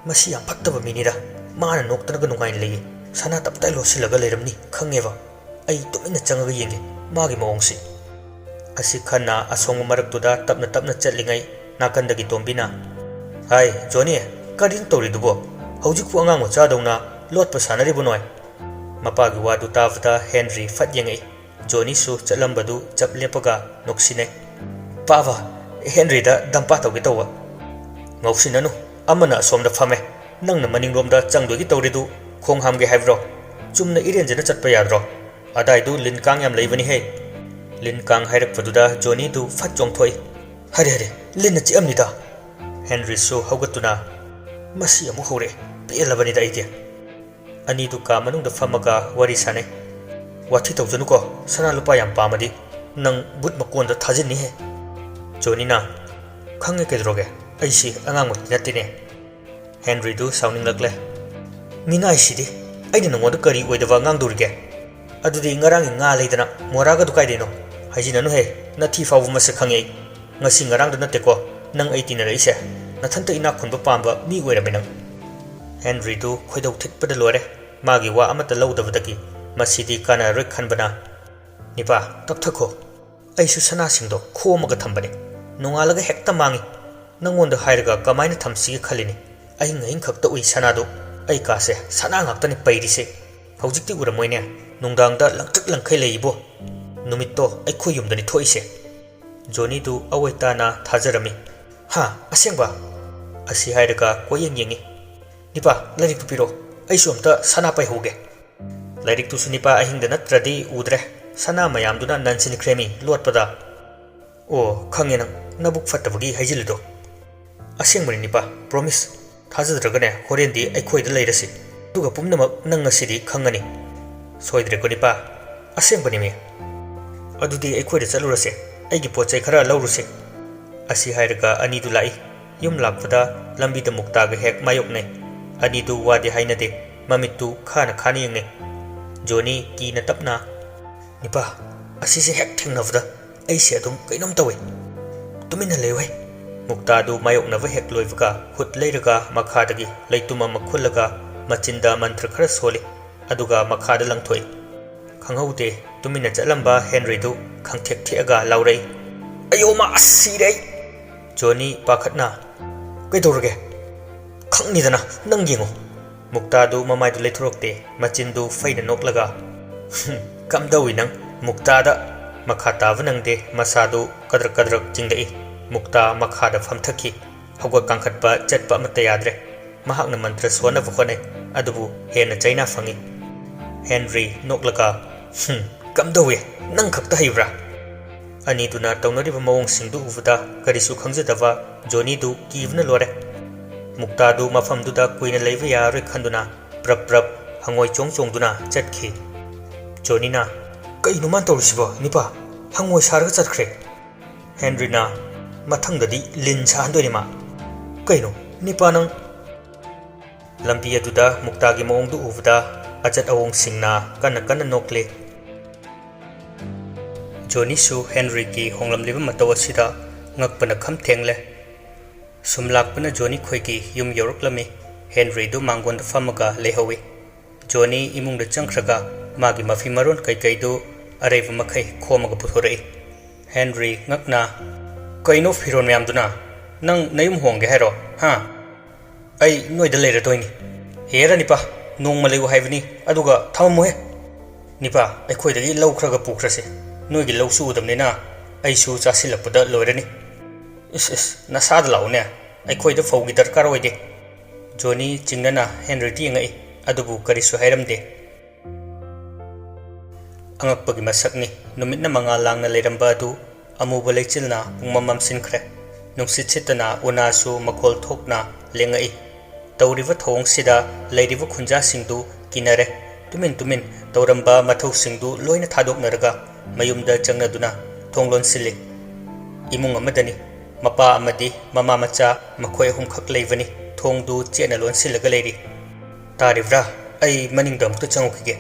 "ꯃꯁꯤ ꯌꯥꯝ ꯐꯠꯇꯕ ꯃꯤꯅꯤꯗ꯫ ꯃꯥꯅ ꯅꯣꯛꯇꯅꯒ ꯅꯨꯡꯉꯥꯏꯅ ꯂꯩꯌꯦ꯫ ꯁꯅꯥ ꯇꯞꯇꯥꯏ ꯂꯣꯠꯁꯤꯜꯂꯒ ꯂꯩꯔꯝꯅꯤ ꯈꯪꯉꯦꯕ꯫ ꯑꯩ ꯇꯨꯃꯤꯟꯅ ꯆꯪꯉꯒ ꯌꯦꯡꯒꯦ ꯃꯥꯒꯤ ꯃꯑꯣꯡꯁꯤ꯫" ꯑꯁꯤ ꯈꯟꯅ ꯑꯁꯣꯡꯕ ꯃꯔꯛꯇꯨꯗ ꯇꯞꯅ ꯇꯞꯅ ꯆꯠꯂꯤꯉꯩ ꯅꯥꯀꯟꯗꯒꯤ ꯇꯣꯝꯕꯤꯅ, "ꯍꯥꯏ, ꯖꯣꯅꯤ, ꯀꯔꯤꯅꯣ ꯇꯧꯔꯤꯗꯨꯕꯣ? ꯍꯧꯖꯤꯛꯄꯨ ꯑꯉꯥꯡ ꯃꯆꯥꯗꯧꯅ ꯂꯣꯠꯄ ꯁꯥꯟꯅꯔꯤꯕ ꯅꯣꯏ?" ꯃꯄꯥꯒꯤ ꯋꯥꯗꯨ ꯇꯥꯕꯗ ꯍꯦꯟꯔꯤ ꯐꯠ ꯌꯦꯡꯉꯛꯏ꯫ ꯖꯣꯅꯤꯁꯨ ꯆꯠꯂꯝꯕꯗꯨ ꯆꯞ ꯂꯦꯞꯄꯒ ꯅꯣꯛꯁꯤꯟꯅꯩ꯫ "ꯄꯥꯕ, ꯍꯦꯟꯔꯤꯗ ꯗꯝꯄꯥ ꯇꯧꯒꯦ ꯇꯧꯕ꯫" "ꯉꯧꯁꯤꯟꯅꯅꯨ, ꯑꯃꯅ ꯑꯁꯣꯝꯗ ꯐꯝꯃꯦ, ꯅꯪꯅ ꯃꯅꯤꯡꯂꯣꯝꯗ ꯆꯪꯗꯣꯏꯒꯤ ꯇꯧꯔꯤꯗꯨ ꯈꯣꯡ ꯍꯥꯝꯒꯦ ꯍꯥꯏꯕ꯭ꯔꯣ? ꯆꯨꯝꯅ ꯏꯔꯦꯟꯖꯅ ꯆꯠꯄ ꯌꯥꯗ꯭ꯔꯣ? ꯑꯗꯥꯏꯗꯨ ꯂꯤꯟ ꯀꯥꯡ ꯌꯥꯝ ꯂꯩꯕꯅꯤꯍꯦ꯫" ꯂꯤꯟ ꯀꯥꯡ ꯍꯥꯏꯔꯛꯄꯗꯨꯗ ꯖꯣꯅꯤꯗꯨ ꯐꯠ ꯆꯣꯡꯊꯣꯛꯏ꯫ "ꯍꯥꯏꯔꯦ, ꯍꯥꯏꯔꯦ, ꯂꯤꯟꯅ ꯆꯤꯛꯑꯝꯅꯤꯗ꯫" ꯍꯦꯟꯔꯤꯁꯨ ꯍꯧꯒꯠꯇꯨꯅ, "ꯃꯁꯤ ꯑꯃꯨꯛ ꯍꯧꯔꯛꯑꯦ, ꯄꯦꯜꯂꯕꯅꯤꯗ ꯑꯩꯗꯤ꯫" ꯑꯅꯤꯗꯨ ꯀꯥ ꯃꯅꯨꯡꯗ ꯐꯝꯃꯒ ꯋꯥꯔꯤ ꯁꯥꯟꯅꯩ꯫ "ꯋꯥꯊꯤ ꯇꯧꯖꯅꯨꯀꯣ, ꯁꯅꯥ ꯂꯨꯄꯥ ꯌꯥꯝ ꯄꯥꯝꯃꯗꯤ ꯅꯪ ꯕꯨꯠ ꯃꯀꯣꯟꯗ ꯊꯥꯖꯤꯟꯅꯤꯍꯦ꯫" ꯖꯣꯅꯤꯅ, "ꯈꯪꯉꯦ ꯀꯩꯗꯧꯔꯒꯦ, ꯑꯩꯁꯤ ꯑꯉꯥꯡꯃꯛꯇꯤ ꯅꯠꯇꯦꯅꯦ꯫" ꯍꯦꯟꯔꯤꯗꯨ ꯁꯥꯎꯅꯤꯡꯂꯛꯂꯦ꯫ "ꯃꯤꯅꯥꯏꯁꯤꯗꯤ, ꯑꯩꯅ ꯅꯉꯣꯟꯗ ꯀꯔꯤ ꯑꯣꯏꯗꯕ ꯉꯥꯡꯗꯧꯔꯤꯒꯦ? ꯑꯗꯨꯗꯤ ꯉꯔꯥꯡꯒꯤ ꯉꯥ ꯂꯩꯗꯅ ꯃꯣꯔꯥꯒꯗꯨ ꯀꯥꯏꯗꯩꯅꯣ? ꯍꯥꯏꯖꯤꯟꯅꯅꯨꯍꯦ, ꯅꯊꯤ ꯐꯥꯎꯕ ꯃꯁꯛ ꯈꯪꯉꯦ ꯑꯩ꯫ ꯉꯁꯤ ꯉꯔꯥꯡꯗ ꯅꯠꯇꯦꯀꯣ ꯅꯪ ꯑꯩ ꯇꯤꯟꯅꯔꯛꯏꯁꯦ꯫ ꯅꯊꯟꯇ ꯏꯅꯥꯛ ꯈꯨꯟꯕ ꯄꯥꯝꯕ ꯃꯤ ꯑꯣꯏꯔꯝꯃꯦ ꯅꯪ꯫" ꯍꯦꯟꯔꯤꯗꯨ ꯈꯣꯏꯗꯧ ꯊꯤꯠꯄꯗ ꯂꯣꯏꯔꯦ꯫ ꯃꯥꯒꯤ ꯋꯥ ꯑꯃꯠꯇ ꯂꯧꯗꯕꯗꯒꯤ ꯃꯁꯤꯗꯤ ꯀꯥꯟꯅꯔꯔꯣꯏ ꯈꯟꯕꯅ, "ꯅꯤꯄꯥ, ꯇꯞꯊꯈꯣ꯫ ꯑꯩꯁꯨ ꯁꯅꯥꯁꯤꯡꯗꯣ ꯈꯣꯝꯃꯒ ꯊꯝꯕꯅꯦ꯫ ꯅꯣꯡꯉꯥꯜꯂꯒ ꯍꯦꯛꯇ ꯃꯥꯡꯉꯤ꯫ ꯅꯪꯉꯣꯟꯗ ꯍꯥꯏꯔꯒ ꯀꯃꯥꯏꯅ ꯊꯝꯁꯤꯒꯦ ꯈꯜꯂꯤꯅꯤ꯫ ꯑꯍꯤꯡ ꯑꯍꯤꯡ ꯈꯛꯇ ꯎꯏ ꯁꯅꯥꯗꯣ꯫ ꯑꯩ ꯀꯥꯁꯦ ꯁꯅꯥ ꯉꯥꯛꯇꯅꯤ ꯄꯩꯔꯤꯁꯦ꯫ ꯍꯧꯖꯤꯛꯇꯤ ꯎꯔꯝꯃꯣꯏꯅꯦ꯫ ꯅꯨꯡꯗꯥꯡꯗ ꯂꯪꯇ꯭ꯔꯤꯛ ꯂꯪꯈꯩ ꯂꯩꯌꯦꯕꯣ꯫ ꯅꯨꯃꯤꯠꯇꯣ ꯑꯩꯈꯣꯏ ꯌꯨꯝꯗꯅꯤ ꯊꯣꯛꯏꯁꯦ꯫" ꯖꯣꯅꯤꯗꯨ ꯑꯋꯣꯏ ꯇꯥꯅ ꯊꯥꯖꯔꯝꯃꯤ꯫ "ꯍꯥ? ꯑꯁꯦꯡꯕ?" ꯑꯁꯤ ꯍꯥꯏꯔꯒ ꯀꯣꯏꯌꯦꯡ ꯌꯦꯡꯉꯤ꯫ "ꯅꯤꯄꯥ, ꯂꯥꯏꯔꯤꯛꯇꯨ ꯄꯤꯔꯣ꯫ ꯑꯩꯁꯨ ꯑꯝꯇ ꯁꯅꯥ ꯄꯥꯏꯍꯧꯒꯦ꯫" ꯂꯥꯏꯔꯤꯛꯇꯨꯁꯨ ꯅꯤꯄꯥ ꯑꯍꯤꯡꯗ ꯅꯠꯇ꯭ꯔꯗꯤ ꯎꯗ꯭ꯔꯦ꯫ ꯁꯅꯥ ꯃꯌꯥꯝꯗꯨꯅ ꯅꯟꯁꯤꯟꯈ꯭ꯔꯦꯃꯤ ꯂꯣꯠꯄꯗ꯫ "ꯑꯣ, ꯈꯪꯉꯦ ꯅꯪ ꯅꯕꯨꯛ ꯐꯠꯇꯕꯒꯤ ꯍꯩꯖꯤꯜꯂꯤꯗꯣ꯫" "ꯑꯁꯦꯡꯕꯅꯤ ꯅꯤꯄꯥ, ꯄ꯭ꯔꯣꯃꯤꯁ꯫ ꯊꯥꯖꯗ꯭ꯔꯒꯅꯦ ꯍꯣꯔꯦꯟꯗꯤ ꯑꯩꯈꯣꯏꯗ ꯂꯩꯔꯁꯤ꯫ ꯑꯗꯨꯒ ꯄꯨꯝꯅꯃꯛ ꯅꯪ ꯉꯁꯤꯗꯤ ꯈꯪꯉꯅꯤ꯫" "ꯁꯣꯏꯗ꯭ꯔꯦꯀꯣ ꯅꯤꯄꯥ?" "ꯑꯁꯦꯡꯕꯅꯤꯃꯤ꯫" "ꯑꯗꯨꯗꯤ ꯑꯩꯈꯣꯏꯗ ꯆꯠꯂꯨꯔꯁꯦ, ꯑꯩꯒꯤ ꯄꯣꯠ ꯆꯩ ꯈꯔ ꯂꯧꯔꯨꯁꯦ"꯫ ꯑꯁꯤ ꯍꯥꯏꯔꯒ ꯑꯅꯤꯗꯨ ꯂꯥꯛꯏ꯫ ꯌꯨꯝ ꯂꯥꯛꯄꯗ ꯂꯝꯕꯤꯗ ꯃꯨꯛꯇꯥꯒ ꯍꯦꯛ ꯃꯥꯌꯣꯛꯅꯩ꯫ ꯑꯅꯤꯗꯨ ꯋꯥꯗꯤ ꯍꯥꯏꯅꯗꯦ, ꯃꯃꯤꯠꯇꯨ ꯈꯥꯅ ꯈꯥꯅ ꯌꯦꯡꯅꯩ꯫ ꯖꯣꯅꯤ ꯀꯤꯅ ꯇꯞꯅ, "ꯅꯤꯄꯥ, ꯑꯁꯤꯁꯦ ꯍꯦꯛ ꯊꯦꯡꯅꯕꯗ ꯑꯩꯁꯦ ꯑꯗꯨꯝ ꯀꯩꯅꯣꯝ ꯇꯧꯏ꯫ ꯇꯨꯃꯤꯟꯅ ꯂꯩꯌꯨꯍꯦ"꯫ ꯃꯨꯛꯇꯥꯗꯨ ꯃꯥꯌꯣꯛꯅꯕ ꯍꯦꯛ ꯂꯣꯏꯕꯒ ꯈꯨꯠ ꯂꯩꯔꯒ ꯃꯈꯥꯗꯒꯤ ꯂꯩꯇꯨꯝ ꯑꯃ ꯈꯨꯜꯂꯒ ꯃꯆꯤꯟꯗ ꯃꯟꯇ꯭ꯔ ꯈꯔ ꯁꯣꯜꯂꯤ, ꯑꯗꯨꯒ ꯃꯈꯥꯗ ꯂꯪꯊꯣꯛꯏ꯫ ꯈꯪꯍꯧꯗꯦ, ꯇꯨꯃꯤꯟꯅ ꯆꯠꯂꯝꯕ ꯍꯦꯟꯔꯤꯗꯨ ꯈꯪꯊꯦꯛ ꯊꯦꯛꯑꯒ ꯂꯥꯎꯔꯛꯏ, "ꯑꯌꯣ ꯃꯥ, ꯑꯁ, ꯁꯤꯔꯦ ꯑꯩ!" ꯖꯣꯅꯤ ꯄꯥꯈꯠꯅ, "ꯀꯩꯗꯧꯔꯒꯦ? ꯈꯪꯅꯤꯗꯅ, ꯅꯪ ꯌꯦꯡꯉꯣ"꯫ ꯃꯨꯛꯇꯥꯗꯨ ꯃꯃꯥꯏꯗꯨ ꯂꯩꯊꯣꯔꯛꯇꯦ, ꯃꯆꯤꯟꯗꯨ ꯐꯩꯅ ꯅꯣꯛꯂꯒ, "ꯍꯨꯝ, ꯀꯝꯗꯧꯏ ꯅꯪ, ꯃꯨꯛꯇꯥꯗ?" ꯃꯈꯥ ꯇꯥꯕ ꯅꯪꯗꯦ, ꯃꯁꯥꯗꯨ ꯀꯗ꯭ꯔꯛ ꯀꯗ꯭ꯔꯛ ꯆꯤꯡꯂꯛꯏ꯫ ꯃꯨꯛꯇꯥ ꯃꯈꯥꯗ ꯐꯝꯊꯈꯤ꯫ ꯍꯧꯒꯠ ꯀꯥꯡꯈꯠꯄ ꯆꯠꯄ ꯑꯃꯠꯇ ꯌꯥꯗ꯭ꯔꯦ꯫ ꯃꯍꯥꯛꯅ ꯃꯟꯇ꯭ꯔ ꯁꯣꯟꯅꯕ ꯍꯣꯠꯅꯩ, ꯑꯗꯨꯕꯨ ꯍꯦꯟꯅ ꯆꯩꯅꯥ ꯐꯪꯏ꯫ ꯍꯦꯟꯔꯤ ꯅꯣꯛꯂꯒ, "ꯍꯨꯝ, ꯀꯝꯗꯧꯏ? ꯅꯪ ꯈꯛꯇ ꯍꯩꯕ꯭ꯔꯥ?" ꯑꯅꯤꯗꯨꯅ ꯇꯧꯅꯔꯤꯕ ꯃꯑꯣꯡꯁꯤꯡꯗꯨ ꯎꯕꯗ ꯀꯔꯤꯁꯨ ꯈꯪꯖꯗꯕ ꯖꯣꯅꯤꯗꯨ ꯀꯤꯕꯅ ꯂꯣꯏꯔꯦ꯫ ꯃꯨꯛꯇꯥꯗꯨ ꯃꯐꯝꯗꯨꯗ ꯀꯨꯏꯅ ꯂꯩꯕ ꯌꯥꯔꯔꯣꯏ ꯈꯟꯗꯨꯅ ꯄ꯭ꯔꯞ ꯄ꯭ꯔꯞ ꯍꯪꯉꯣꯏ ꯆꯣꯡ ꯆꯣꯡꯗꯨꯅ ꯆꯠꯈꯤ꯫ ꯖꯣꯅꯤꯅ, "ꯀꯩꯅꯣ ꯃꯥꯅ ꯇꯧꯔꯤꯁꯤꯕꯣ, ꯅꯤꯄꯥ? ꯍꯪꯉꯣꯏ ꯁꯥꯔꯒ ꯆꯠꯈ꯭ꯔꯦ?" ꯍꯦꯟꯔꯤꯅ, "ꯃꯊꯪꯗꯗꯤ ꯂꯤꯟ ꯁꯥꯍꯟꯗꯣꯏꯅꯤ ꯃꯥ꯫ ꯀꯩꯅꯣ, ꯅꯤꯄꯥ ꯅꯪ?" ꯂꯝꯕꯤ ꯑꯗꯨꯗ ꯃꯨꯛꯇꯥꯒꯤ ꯃꯑꯣꯡꯗꯨ ꯎꯕꯗ ꯑꯆꯠ ꯑꯋꯣꯡꯁꯤꯡꯅ ꯀꯟꯅ ꯀꯟꯅ ꯅꯣꯛꯂꯤ꯫ ꯖꯣꯅꯤꯁꯨ ꯍꯦꯟꯔꯤꯒꯤ ꯍꯣꯡꯂꯝꯂꯤꯕ ꯃꯇꯧ ꯑꯁꯤꯗ ꯉꯛꯄꯅ ꯈꯝ ꯊꯦꯡꯂꯦ꯫ ꯁꯨꯝ ꯂꯥꯛꯄꯅ ꯖꯣꯅꯤ ꯈꯣꯏꯒꯤ ꯌꯨꯝ ꯌꯧꯔꯛꯂꯝꯃꯤ꯫ ꯍꯦꯟꯔꯤꯗꯨ ꯃꯥꯡꯒꯣꯟꯗ ꯐꯝꯃꯒ ꯂꯩꯍꯧꯏ꯫ ꯖꯣꯅꯤ ꯏꯃꯨꯡꯗ ꯆꯪꯈ꯭ꯔꯒ ꯃꯥꯒꯤ ꯃꯐꯤ ꯃꯔꯣꯟ ꯀꯩꯀꯩꯗꯨ ꯑꯔꯩꯕ ꯃꯈꯩ ꯈꯣꯝꯃꯒ ꯄꯨꯊꯣꯔꯛꯏ꯫ ꯍꯦꯟꯔꯤ ꯉꯛꯅ, "ꯀꯩꯅꯣ ꯐꯤꯔꯣꯟ ꯃꯌꯥꯝꯗꯨꯅ? ꯅꯪ ꯅꯌꯨꯝ ꯍꯣꯡꯒꯦ ꯍꯥꯏꯔꯣ, ꯍꯥ?" "ꯑꯩ ꯅꯣꯏꯗ ꯂꯩꯔꯗꯣꯏꯅꯤ꯫" "ꯍꯦꯔꯥ ꯅꯤꯄꯥ, ꯅꯣꯡꯃ ꯂꯩꯌꯨ ꯍꯥꯏꯕꯅꯤ, ꯑꯗꯨꯒ ꯊꯃꯝꯃꯨꯍꯦ꯫ ꯅꯤꯄꯥ, ꯑꯩꯈꯣꯏꯗꯒꯤ ꯂꯧ ꯈꯔꯒ ꯄꯨꯈ꯭ꯔꯁꯦ꯫ ꯅꯣꯏꯒꯤ ꯂꯧꯁꯨ ꯎꯗꯕꯅꯤꯅ ꯑꯩꯁꯨ ꯆꯥꯁꯤꯜꯂꯛꯄꯗ ꯂꯣꯏꯔꯅꯤ꯫" "ꯏꯁ, ꯏꯁ, ꯅꯁꯥꯗ ꯂꯥꯛꯎꯅꯦ, ꯑꯩꯈꯣꯏꯗ ꯐꯧꯒꯤ ꯗꯔꯀꯥꯔ ꯑꯣꯏꯗꯦ꯫" ꯖꯣꯅꯤ ꯆꯤꯡꯅꯅ ꯍꯦꯟꯔꯤꯗ ꯌꯦꯡꯉꯛꯏ, ꯑꯗꯨꯕꯨ ꯀꯔꯤꯁꯨ ꯍꯥꯏꯔꯝꯗꯦ꯫ ꯑꯉꯛꯄꯒꯤ ꯃꯁꯛꯅꯤ, ꯅꯨꯃꯤꯠꯅ ꯃꯉꯥꯜ ꯂꯥꯡꯅ ꯂꯩꯔꯝꯕ ꯑꯗꯨ ꯑꯃꯨꯕ ꯂꯩꯆꯤꯜꯅ ꯄꯨꯡꯃꯝ ꯃꯝꯁꯤꯟꯈ꯭ꯔꯦ꯫ ꯅꯨꯡꯁꯤꯠ ꯁꯤꯠꯇꯅ ꯎꯅꯥꯁꯨ ꯃꯈꯣꯜ ꯊꯣꯛꯅ ꯂꯦꯡꯉꯛꯏ꯫ ꯇꯧꯔꯤꯕ ꯊꯧꯑꯣꯡꯁꯤꯗ ꯂꯩꯔꯤꯕ ꯈꯨꯟꯖꯥꯁꯤꯡꯗꯨ ꯀꯤꯅꯔꯦ꯫ ꯇꯨꯃꯤꯟ ꯇꯨꯃꯤꯟ ꯇꯧꯔꯝꯕ ꯃꯊꯧꯁꯤꯡꯗꯨ ꯂꯣꯏꯅ ꯊꯥꯗꯣꯛꯅꯔꯒ ꯃꯌꯨꯝꯗ ꯆꯪꯅꯗꯨꯅ ꯊꯣꯡ ꯂꯣꯟꯁꯤꯜꯂꯤ꯫ ꯏꯃꯨꯡ ꯑꯃꯗꯅꯤ꯫ ꯃꯄꯥ ꯑꯃꯗꯤ ꯃꯃꯥ ꯃꯆꯥ ꯃꯈꯣꯏ ꯑꯍꯨꯝꯈꯛ ꯂꯩꯕꯅꯤ꯫ ꯊꯣꯡꯗꯨ ꯆꯦꯠꯅ ꯂꯣꯟꯁꯤꯜꯂꯒ ꯂꯩꯔꯤ꯫ "ꯇꯥꯔꯤꯕ꯭ꯔꯥ? ꯑꯩ ꯃꯅꯤꯡꯗ ꯑꯃꯨꯛꯇ ꯆꯪꯉꯨꯈꯤꯒꯦ꯫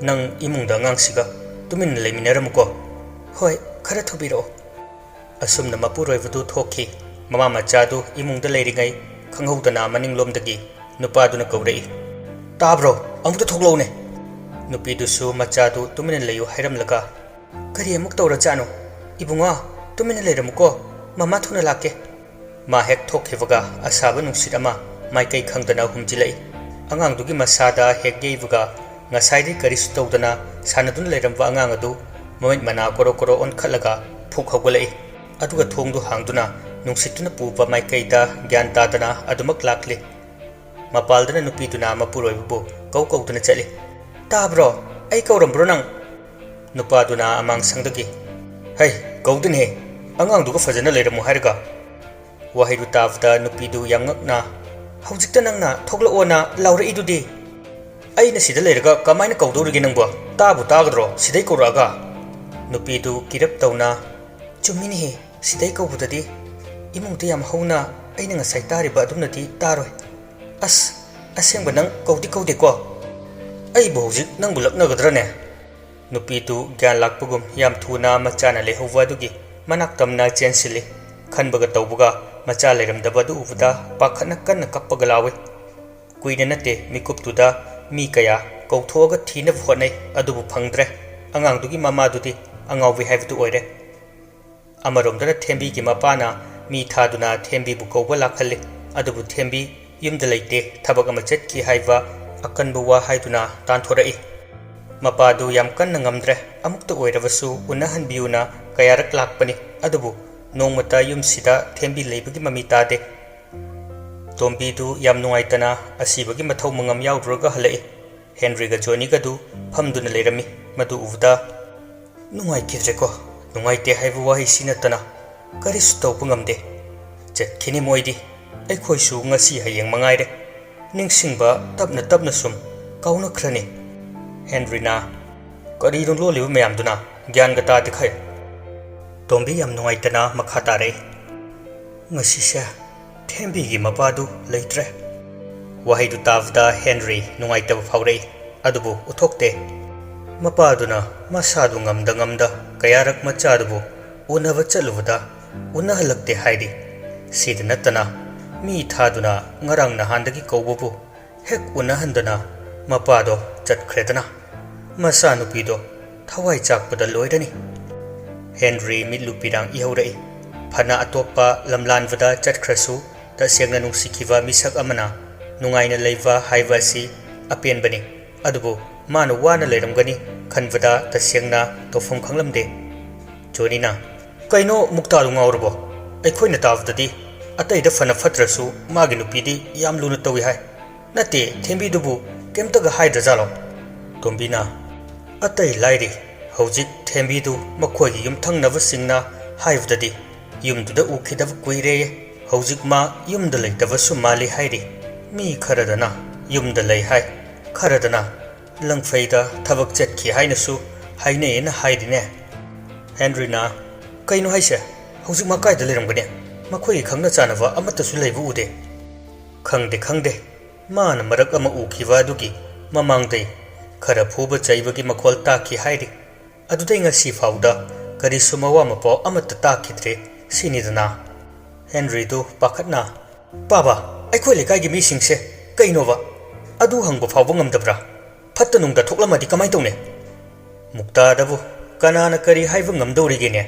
ꯅꯪ ꯏꯃꯨꯡꯗ ꯑꯉꯥꯡꯁꯤꯒ ꯇꯨꯃꯤꯟꯅ ꯂꯩꯃꯤꯟꯅꯔꯝꯃꯨꯀꯣ꯫" "ꯍꯣꯏ, ꯈꯔ ꯊꯨꯕꯤꯔꯛꯑꯣ꯫" ꯑꯁꯨꯝꯅ ꯃꯄꯨꯔꯣꯏꯕꯗꯨ ꯊꯣꯛꯈꯤ꯫ ꯃꯃꯥ ꯃꯆꯥꯗꯨ ꯏꯃꯨꯡꯗ ꯂꯩꯔꯤꯉꯩ ꯈꯪꯍꯧꯗꯅ ꯃꯅꯤꯡꯂꯣꯝꯗꯒꯤ ꯅꯨꯄꯥꯗꯨꯅ ꯀꯧꯔꯛꯏ, "ꯇꯥꯕ꯭ꯔꯣ? ꯑꯃꯨꯛꯇ ꯊꯣꯛꯂꯛꯎꯅꯦ!" ꯅꯨꯄꯤꯗꯨꯁꯨ ꯃꯆꯥꯗꯨ ꯇꯨꯃꯤꯟꯅ ꯂꯩꯌꯨ ꯍꯥꯏꯔꯝꯂꯒ, "ꯀꯔꯤ ꯑꯃꯨꯛ ꯇꯧꯔꯖꯥꯠꯅꯣ? ꯏꯕꯨꯡꯉꯣ, ꯇꯨꯃꯤꯟꯅ ꯂꯩꯔꯝꯃꯨꯀꯣ, ꯃꯃꯥ ꯊꯨꯅ ꯂꯥꯛꯀꯦ꯫" ꯃꯥ ꯍꯦꯛ ꯊꯣꯛꯈꯤꯕꯒ ꯑꯁꯥꯕ ꯅꯨꯡꯁꯤꯠ ꯑꯃ ꯃꯥꯏꯀꯩ ꯈꯪꯗꯅ ꯍꯨꯝꯖꯤꯜꯂꯛꯏ꯫ ꯑꯉꯥꯡꯗꯨꯒꯤ ꯃꯁꯥꯗ ꯍꯦꯛ ꯌꯩꯕꯒ ꯉꯁꯥꯏꯗꯤ ꯀꯔꯤꯁꯨ ꯇꯧꯗꯅ ꯁꯥꯟꯅꯗꯨꯅ ꯂꯩꯔꯝꯕ ꯑꯉꯥꯡ ꯑꯗꯨ ꯃꯃꯤꯠ ꯃꯅꯥ ꯀꯣꯔꯣ ꯀꯣꯔꯣ ꯑꯣꯟꯈꯠꯂꯒ ꯐꯨꯛ ꯍꯧꯒꯠꯂꯛꯏ꯫ ꯑꯗꯨꯒ ꯊꯣꯡꯗꯨ ꯍꯥꯡꯗꯨꯅ ꯅꯨꯡꯁꯤꯠꯇꯨꯅ ꯄꯨꯕ ꯃꯥꯏꯀꯩꯗ ꯒ꯭ꯌꯥꯟ ꯇꯥꯗꯅ ꯑꯗꯨꯃꯛ ꯂꯥꯛꯂꯤ꯫ ꯃꯄꯥꯜꯗꯅ ꯅꯨꯄꯤꯗꯨꯅ ꯃꯄꯨꯔꯣꯏꯕꯕꯨ ꯀꯧ ꯀꯧꯗꯨꯅ ꯆꯠꯂꯤ꯫ "ꯇꯥꯕ꯭ꯔꯣ? ꯑꯩ ꯀꯧꯔꯝꯕ꯭ꯔꯣ ꯅꯪ?" ꯅꯨꯄꯥꯗꯨꯅ ꯑꯃꯥꯡꯁꯪꯗꯒꯤ, "ꯍꯩ, ꯀꯧꯗꯅꯍꯦ, ꯑꯉꯥꯡꯗꯨꯒ ꯐꯖꯅ ꯂꯩꯔꯝꯃꯨ ꯍꯥꯏꯔꯒ?" ꯋꯥꯍꯩꯗꯨ ꯇꯥꯕꯗ ꯅꯨꯄꯤꯗꯨ ꯌꯥꯝ ꯉꯛꯅ, "ꯍꯧꯖꯤꯛꯇ ꯅꯪꯅ ꯊꯣꯛꯂꯛꯑꯣꯅ ꯂꯥꯎꯔꯛꯏꯗꯨꯗꯤ? ꯑꯩꯅ ꯁꯤꯗ ꯂꯩꯔꯒ ꯀꯃꯥꯏꯅ ꯀꯧꯗꯧꯔꯤꯒꯦ ꯅꯪꯕꯣ? ꯇꯥꯕꯨ ꯇꯥꯒꯗ꯭ꯔꯣ ꯁꯤꯗꯩ ꯀꯧꯔꯛꯑꯒ?" ꯅꯨꯄꯤꯗꯨ ꯀꯤꯔꯞ ꯇꯧꯅ, "ꯆꯨꯝꯃꯤꯅꯦꯍꯦ, ꯁꯤꯗꯩ ꯀꯧꯕꯗꯗꯤ ꯏꯃꯨꯡꯗ ꯌꯥꯝ ꯍꯧꯅ ꯑꯩꯅ ꯉꯁꯥꯏ ꯇꯥꯔꯤꯕ ꯑꯗꯨꯝꯅꯗꯤ ꯇꯥꯔꯣꯏ꯫ ꯑꯁ, ꯑꯁꯦꯡꯕ ꯅꯪ ꯀꯧꯗꯤ ꯀꯧꯗꯦꯀꯣ?" "ꯑꯩꯕꯨ ꯍꯧꯖꯤꯛ ꯅꯪꯕꯨ ꯂꯛꯅꯒꯗ꯭ꯔꯅꯦ?" ꯅꯨꯄꯤꯗꯨ ꯒ꯭ꯌꯥꯟ ꯂꯥꯛꯄꯒꯨꯝ ꯌꯥꯝ ꯊꯨꯅ ꯃꯆꯥꯅ ꯂꯩꯍꯧꯕ ꯑꯗꯨꯒꯤ ꯃꯅꯥꯛ ꯇꯝꯅ ꯆꯦꯟꯁꯤꯜꯂꯤ꯫ ꯈꯟꯕꯒ ꯇꯧꯕꯒ ꯃꯆꯥ ꯂꯩꯔꯝꯗꯕ ꯑꯗꯨ ꯎꯕꯗ ꯄꯥꯈꯠꯅ ꯀꯟꯅ ꯀꯞꯄꯒ ꯂꯥꯎꯏ꯫ ꯀꯨꯏꯅ ꯅꯠꯇꯦ ꯃꯤꯀꯨꯞꯇꯨꯗ ꯃꯤ ꯀꯌꯥ ꯀꯧꯊꯣꯛꯑꯒ ꯊꯤꯅꯕ ꯍꯣꯠꯅꯩ, ꯑꯗꯨꯕꯨ ꯐꯪꯗ꯭ꯔꯦ꯫ ꯑꯉꯥꯡꯗꯨꯒꯤ ꯃꯃꯥꯗꯨꯗꯤ ꯑꯉꯥꯎꯕꯤ ꯍꯥꯏꯕꯗꯨ ꯑꯣꯏꯔꯦ꯫ ꯑꯃꯔꯣꯝꯗꯅ ꯊꯦꯝꯕꯤꯒꯤ ꯃꯄꯥꯅ ꯃꯤ ꯊꯥꯗꯨꯅ ꯊꯦꯝꯕꯤꯕꯨ ꯀꯧꯕ ꯂꯥꯛꯍꯜꯂꯤ꯫ ꯑꯗꯨꯕꯨ ꯊꯦꯝꯕꯤ ꯌꯨꯝꯗ ꯂꯩꯇꯦ, ꯊꯕꯛ ꯑꯃ ꯆꯠꯈꯤ ꯍꯥꯏꯕ ꯑꯀꯟꯕ ꯋꯥ ꯍꯥꯏꯗꯨꯅ ꯇꯥꯟꯊꯣꯔꯛꯏ꯫ ꯃꯄꯥꯗꯨ ꯌꯥꯝ ꯀꯟꯅ ꯉꯝꯗ꯭ꯔꯦ꯫ ꯑꯃꯨꯛꯇ ꯑꯣꯏꯔꯕꯁꯨ ꯎꯅꯍꯟꯕꯤꯌꯨꯅ ꯀꯌꯥꯔꯛ ꯂꯥꯛꯄꯅꯤ, ꯑꯗꯨꯕꯨ ꯅꯣꯡꯃꯇ ꯌꯨꯝꯁꯤꯗ ꯊꯦꯝꯕꯤ ꯂꯩꯕꯒꯤ ꯃꯃꯤ ꯇꯥꯗꯦ꯫ ꯇꯣꯝꯕꯤꯗꯨ ꯌꯥꯝ ꯅꯨꯡꯉꯥꯏꯇꯅ ꯑꯁꯤꯕꯒꯤ ꯃꯊꯧ ꯃꯉꯝ ꯌꯥꯎꯔꯨꯔꯒ ꯍꯜꯂꯛꯏ꯫ ꯍꯦꯟꯔꯤꯒ ꯖꯣꯅꯤꯒꯗꯨ ꯐꯝꯗꯨꯅ ꯂꯩꯔꯝꯃꯤ꯫ ꯃꯗꯨ ꯎꯕꯗ, "ꯅꯨꯡꯉꯥꯏꯈꯤꯗ꯭ꯔꯦꯀꯣ꯫ ꯅꯨꯡꯉꯥꯏꯇꯦ ꯍꯥꯏꯕ ꯋꯥꯍꯩꯁꯤ ꯅꯠꯇꯅ ꯀꯔꯤꯁꯨ ꯇꯧꯕ ꯉꯝꯗꯦ꯫ ꯆꯠꯈꯤꯅꯤ ꯃꯣꯏꯗꯤ꯫ ꯑꯩꯈꯣꯏꯁꯨ ꯉꯁꯤ ꯍꯌꯦꯡ ꯃꯉꯥꯏꯔꯦ꯫ ꯅꯤꯡꯁꯤꯡꯕ ꯇꯞꯅ ꯇꯞꯅ ꯁꯨꯝ ꯀꯥꯎꯅꯈ꯭ꯔꯅꯤ꯫" ꯍꯦꯟꯔꯤꯅ, "ꯀꯔꯤꯅꯣ ꯂꯣꯜꯂꯤꯕ ꯃꯌꯥꯝꯗꯨꯅ? ꯒ꯭ꯌꯥꯟꯒ ꯇꯥꯗꯦ ꯈꯩ꯫" ꯇꯣꯝꯕꯤ ꯌꯥꯝ ꯅꯨꯡꯉꯥꯏꯇꯅ ꯃꯈꯥ ꯇꯥꯔꯛꯏ, "ꯉꯁꯤꯁꯦ ꯊꯦꯝꯕꯤꯒꯤ ꯃꯄꯥꯗꯨ ꯂꯩꯇ꯭ꯔꯦ꯫" ꯋꯥꯍꯩꯗꯨ ꯇꯥꯕꯗ ꯍꯦꯟꯔꯤ ꯅꯨꯡꯉꯥꯏꯇꯕ ꯐꯥꯎꯔꯛꯏ, ꯑꯗꯨꯕꯨ ꯎꯠꯊꯣꯛꯇꯦ꯫ ꯃꯄꯥꯗꯨꯅ ꯃꯁꯥꯗꯨ ꯉꯝꯗ ꯉꯝꯗ ꯀꯌꯥꯔꯛ ꯃꯆꯥꯗꯨꯕꯨ ꯎꯅꯕ ꯆꯠꯂꯨꯕꯗ ꯎꯅꯍꯜꯂꯛꯇꯦ ꯍꯥꯏꯔꯤ꯫ ꯁꯤꯗ ꯅꯠꯇꯅ ꯃꯤ ꯊꯥꯗꯨꯅ ꯉꯔꯥꯡ ꯅꯍꯥꯟꯗꯒꯤ ꯀꯧꯕꯕꯨ ꯍꯦꯛ ꯎꯅꯍꯟꯗꯅ ꯃꯄꯥꯗꯣ ꯆꯠꯈ꯭ꯔꯦꯗꯅ꯫ ꯃꯆꯥꯅꯨꯄꯤꯗꯣ ꯊꯋꯥꯏ ꯆꯥꯛꯄꯗ ꯂꯣꯏꯔꯅꯤ꯫ ꯍꯦꯟꯔꯤ ꯃꯤꯠꯂꯨ ꯄꯤꯔꯥꯡ ꯏꯍꯧꯔꯛꯏ꯫ ꯐꯅ ꯑꯇꯣꯞꯄ ꯂꯝꯂꯥꯟꯕꯗ ꯆꯠꯈ꯭ꯔꯁꯨ, ꯇꯁꯦꯡꯅ ꯅꯨꯡꯁꯤꯈꯤꯕ ꯃꯤꯁꯛ ꯑꯃꯅ ꯅꯨꯡꯉꯥꯏꯅ ꯂꯩꯕ ꯍꯥꯏꯕ ꯑꯁꯤ ꯑꯄꯦꯟꯕꯅꯤ꯫ ꯑꯗꯨꯕꯨ ꯃꯥꯅ ꯋꯥꯅ ꯂꯩꯔꯝꯒꯅꯤ ꯈꯟꯕꯗ ꯇꯁꯦꯡꯅ ꯇꯧꯐꯝ ꯈꯪꯂꯝꯗꯦ꯫ ꯖꯣꯅꯤꯅ, "ꯀꯩꯅꯣ ꯃꯨꯛꯇꯥꯗꯨ ꯉꯥꯎꯔꯕꯣ? ꯑꯩꯈꯣꯏꯅ ꯇꯥꯕꯗꯗꯤ ꯑꯇꯩꯗ ꯐꯅ ꯐꯠꯇ꯭ꯔꯁꯨ ꯃꯥꯒꯤ ꯅꯨꯄꯤꯗꯤ ꯌꯥꯝ ꯂꯨꯅ ꯇꯧꯏ ꯍꯥꯏ꯫ ꯅꯠꯇꯦ, ꯊꯦꯝꯕꯤꯗꯨꯕꯨ ꯀꯩꯝꯇꯒ ꯍꯥꯏꯗ꯭ꯔꯖꯥꯠꯂꯣ?" ꯇꯣꯝꯕꯤꯅ, "ꯑꯇꯩ ꯂꯥꯏꯔꯤ, ꯍꯧꯖꯤꯛ ꯊꯦꯝꯕꯤꯗꯨ ꯃꯈꯣꯏꯒꯤ ꯌꯨꯝꯊꯪꯅꯕꯁꯤꯡꯅ ꯍꯥꯏꯕꯗꯗꯤ ꯌꯨꯝꯗꯨꯗ ꯎꯈꯤꯗꯕ ꯀꯨꯏꯔꯦꯌꯦ꯫ ꯍꯧꯖꯤꯛ ꯃꯥ ꯌꯨꯝꯗ ꯂꯩꯇꯕꯁꯨ ꯃꯥꯜꯂꯤ ꯍꯥꯏꯔꯤ꯫ ꯃꯤ ꯈꯔꯗꯅ ꯌꯨꯝꯗ ꯂꯩ ꯍꯥꯏ, ꯈꯔꯗꯅ ꯂꯪꯐꯩꯗ ꯊꯕꯛ ꯆꯠꯈꯤ ꯍꯥꯏꯅꯁꯨ ꯍꯥꯏꯅꯩꯌꯦꯅ ꯍꯥꯏꯔꯤꯅꯦ꯫" ꯍꯦꯟꯔꯤꯅ, "ꯀꯩꯅꯣ ꯍꯥꯏꯁꯦ? ꯍꯧꯖꯤꯛ ꯃꯥ ꯀꯥꯏꯗ ꯂꯩꯔꯝꯒꯅꯤ? ꯃꯈꯣꯏꯒꯤ ꯈꯪꯅ ꯆꯥꯟꯅꯕ ꯑꯃꯠꯇꯁꯨ ꯂꯩꯕ ꯎꯗꯦ꯫" "ꯈꯪꯗꯦ, ꯈꯪꯗꯦ꯫ ꯃꯥꯅ ꯃꯔꯛ ꯑꯃ ꯎꯈꯤꯕ ꯑꯗꯨꯒꯤ ꯃꯃꯥꯡꯗꯩ ꯈꯔ ꯐꯨꯕ ꯆꯩꯕꯒꯤ ꯃꯈꯣꯜ ꯇꯥꯈꯤ ꯍꯥꯏꯔꯤ꯫ ꯑꯗꯨꯗꯩ ꯉꯁꯤ ꯐꯥꯎꯗ ꯀꯔꯤꯁꯨ ꯃꯋꯥ ꯃꯄꯥꯎ ꯑꯃꯠꯇ ꯇꯥꯈꯤꯗ꯭ꯔꯦ ꯁꯤꯅꯤꯗꯅ꯫" ꯍꯦꯟꯔꯤꯗꯨ ꯄꯥꯈꯠꯅ, "ꯄꯥꯕ, ꯑꯩꯈꯣꯏ ꯂꯩꯀꯥꯏꯒꯤ ꯃꯤꯁꯤꯡꯁꯦ ꯀꯩꯅꯣꯕ? ꯑꯗꯨ ꯍꯪꯕ ꯐꯥꯎꯕ ꯉꯝꯗꯕ꯭ꯔꯥ? ꯐꯠꯇ ꯅꯨꯡꯗ ꯊꯣꯛꯂꯝꯃꯗꯤ ꯀꯃꯥꯏ ꯇꯧꯅꯤ? ꯃꯨꯛꯇꯥꯗꯕꯨ ꯀꯅꯥꯅ ꯀꯔꯤ ꯍꯥꯏꯕ ꯉꯝꯗꯧꯔꯤꯒꯦꯅꯦ?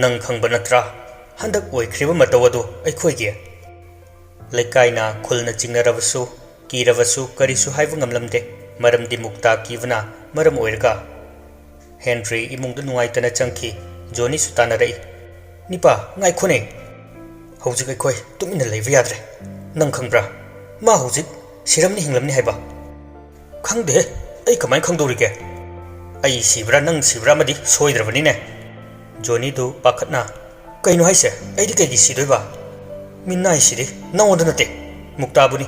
ꯅꯪ ꯈꯪꯕ ꯅꯠꯇ꯭ꯔꯥ? ꯍꯟꯗꯛ ꯑꯣꯏꯈ꯭ꯔꯤꯕ ꯃꯇꯧ ꯑꯗꯨ ꯑꯩꯈꯣꯏꯒꯤ꯫" ꯂꯩꯀꯥꯏꯅ ꯈꯨꯜꯅ ꯆꯤꯡꯅꯔꯕꯁꯨ, ꯀꯤꯔꯕꯁꯨ ꯀꯔꯤꯁꯨ ꯍꯥꯏꯕ ꯉꯝꯂꯝꯗꯦ, ꯃꯔꯝꯗꯤ ꯃꯨꯛꯇꯥ ꯀꯤꯕꯅ ꯃꯔꯝ ꯑꯣꯏꯔꯒ꯫ ꯍꯦꯟꯔꯤ ꯏꯃꯨꯡꯗ ꯅꯨꯡꯉꯥꯏꯇꯅ ꯆꯪꯈꯤ꯫ ꯖꯣꯅꯤꯁꯨ ꯇꯥꯟꯅꯔꯛꯏ꯫ "ꯅꯤꯄꯥ, ꯉꯥꯏꯈꯣꯅꯦ꯫ ꯍꯧꯖꯤꯛ ꯑꯩꯈꯣꯏ ꯇꯨꯃꯤꯟꯅ ꯂꯩꯕ ꯌꯥꯗ꯭ꯔꯦ꯫ ꯅꯪ ꯈꯪꯕ꯭ꯔꯥ? ꯃꯥ ꯍꯧꯖꯤꯛ ꯁꯤꯔꯝꯅꯤ ꯍꯤꯡꯂꯝꯅꯤ ꯍꯥꯏꯕ꯫" "ꯈꯪꯗꯦꯍꯦ, ꯑꯩ ꯀꯃꯥꯏꯅ ꯈꯪꯗꯧꯔꯤꯒꯦ? ꯑꯩ ꯁꯤꯕ꯭ꯔꯥ ꯅꯪ ꯁꯤꯕ꯭ꯔꯥ ꯑꯃꯗꯤ ꯁꯣꯏꯗ꯭ꯔꯕꯅꯤꯅꯦ꯫" ꯖꯣꯅꯤꯗꯨ ꯄꯥꯈꯠꯅ, "ꯀꯩꯅꯣ ꯍꯥꯏꯁꯦ? ꯑꯩꯗꯤ ꯀꯩꯒꯤ ꯁꯤꯗꯣꯏꯕ? ꯃꯤꯅꯥꯏꯁꯤꯗꯤ ꯅꯉꯣꯟꯗ ꯅꯠꯇꯦ, ꯃꯨꯛꯇꯥꯕꯨꯅꯤ꯫"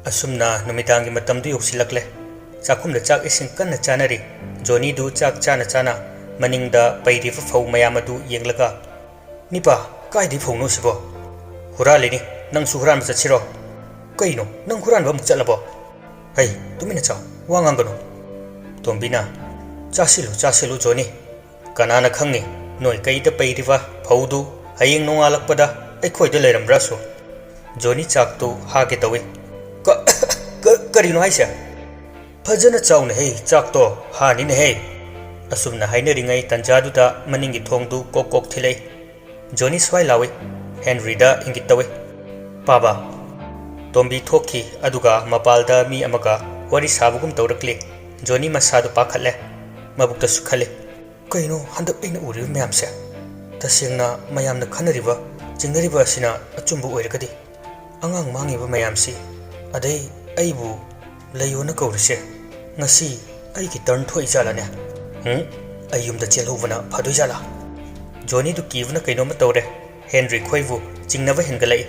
ꯑꯁꯨꯝꯅ ꯅꯨꯃꯤꯗꯥꯡꯒꯤ ꯃꯇꯝꯗꯨ ꯌꯧꯁꯤꯜꯂꯛꯂꯦ꯫ ꯆꯥꯛꯈꯨꯝꯗ ꯆꯥꯛ ꯏꯁꯤꯡ ꯀꯟꯅ ꯆꯥꯅꯔꯤ꯫ ꯖꯣꯅꯤꯗꯨ ꯆꯥꯛ ꯆꯥꯅ ꯆꯥꯅ ꯃꯅꯤꯡꯗ ꯄꯩꯔꯤꯕ ꯐꯧ ꯃꯌꯥꯝ ꯑꯗꯨ ꯌꯦꯡꯂꯒ, "ꯅꯤꯄꯥ, ꯀꯥꯏꯗꯩ ꯐꯧꯅꯣ ꯁꯤꯕꯣ?" "ꯍꯨꯔꯥꯜꯂꯤꯅꯤ, ꯅꯪꯁꯨ ꯍꯨꯔꯥꯟꯕ ꯆꯠꯁꯤꯔꯣ?" "ꯀꯩꯅꯣ, ꯅꯪ ꯍꯨꯔꯥꯟꯕ ꯑꯃꯨꯛ ꯆꯠꯂꯕꯣ?" "ꯍꯩ, ꯇꯨꯃꯤꯟꯅ ꯆꯥꯎ, ꯋꯥ ꯉꯥꯡꯒꯅꯨ꯫" ꯇꯣꯝꯕꯤꯅ, "ꯆꯥꯁꯤꯜꯂꯨ, ꯆꯥꯁꯤꯜꯂꯨ ꯖꯣꯅꯤ꯫ ꯀꯅꯥꯅ ꯈꯪꯅꯤ, ꯅꯣꯏ ꯀꯩꯗ ꯄꯩꯔꯤꯕ ꯐꯧꯗꯨ ꯍꯌꯦꯡ ꯅꯣꯡꯉꯥꯜꯂꯛꯄꯗ ꯑꯩꯈꯣꯏꯗ ꯂꯩꯔꯝꯕ꯭ꯔꯥꯁꯨ꯫" ꯖꯣꯅꯤ ꯆꯥꯛꯇꯨ ꯍꯥꯒꯦ ꯇꯧꯏ꯫ "ꯀ-, ꯀ-, ꯀꯔꯤꯅꯣ ꯍꯥꯏꯁꯦ?" "ꯐꯖꯅ ꯆꯥꯎꯅꯦꯍꯦ, ꯆꯥꯛꯇꯣ ꯍꯥꯅꯤꯅꯦꯍꯦ꯫" ꯑꯁꯨꯝꯅ ꯍꯥꯏꯅꯔꯤꯉꯩ ꯇꯟꯖꯥꯗꯨꯗ ꯃꯅꯤꯡꯒꯤ ꯊꯣꯡꯗꯨ ꯀꯣꯛ ꯀꯣꯛ ꯊꯤꯜꯂꯛꯏ꯫ "ꯖꯣꯅꯤ, ꯁ꯭ꯋꯥꯏ ꯂꯥꯎꯏ꯫" ꯍꯦꯟꯔꯤꯗ ꯏꯪꯒꯤꯠ ꯇꯧꯏ꯫ "ꯄꯥꯕ꯫" ꯇꯣꯝꯕꯤ ꯊꯣꯛꯈꯤ, ꯑꯗꯨꯒ ꯃꯄꯥꯜꯗ ꯃꯤ ꯑꯃꯒ ꯋꯥꯔꯤ ꯁꯥꯕꯒꯨꯝ ꯇꯧꯔꯛꯂꯤ꯫ ꯖꯣꯅꯤ ꯃꯁꯥꯗꯨ ꯄꯥꯈꯠꯂꯦ꯫ ꯃꯕꯨꯛꯇꯁꯨ ꯈꯜꯂꯤ, "ꯀꯩꯅꯣ ꯍꯟꯗꯛ ꯑꯩꯅ ꯎꯔꯤꯕ ꯃꯌꯥꯝꯁꯦ? ꯇꯁꯦꯡꯅ ꯃꯌꯥꯝꯅ ꯈꯟꯅꯔꯤꯕ, ꯆꯤꯡꯅꯔꯤꯕ ꯑꯁꯤꯅ ꯑꯆꯨꯝꯕ ꯑꯣꯏꯔꯒꯗꯤ, ꯑꯉꯥꯡ ꯃꯥꯡꯉꯤꯕ ꯃꯌꯥꯝꯁꯤ, ꯑꯗꯩ ꯑꯩꯕꯨ ꯂꯩꯌꯣꯅ ꯀꯧꯔꯤꯁꯦ, ꯉꯁꯤ ꯑꯩꯒꯤ ꯇꯔꯟ ꯊꯣꯛꯏ ꯖꯥꯠꯂꯅꯦ? ꯎꯝ, ꯑꯩ ꯌꯨꯝꯗ ꯆꯦꯜꯍꯧꯕꯅ ꯐꯗꯣꯏ ꯖꯥꯠꯂꯥ?" ꯖꯣꯅꯤꯗꯨ ꯀꯤꯕꯅ ꯀꯩꯅꯣꯝꯃ ꯇꯧꯔꯦ꯫ ꯍꯦꯟꯔꯤ ꯈꯣꯏꯕꯨ ꯆꯤꯡꯅꯕ ꯍꯦꯟꯒꯠꯂꯛꯏ꯫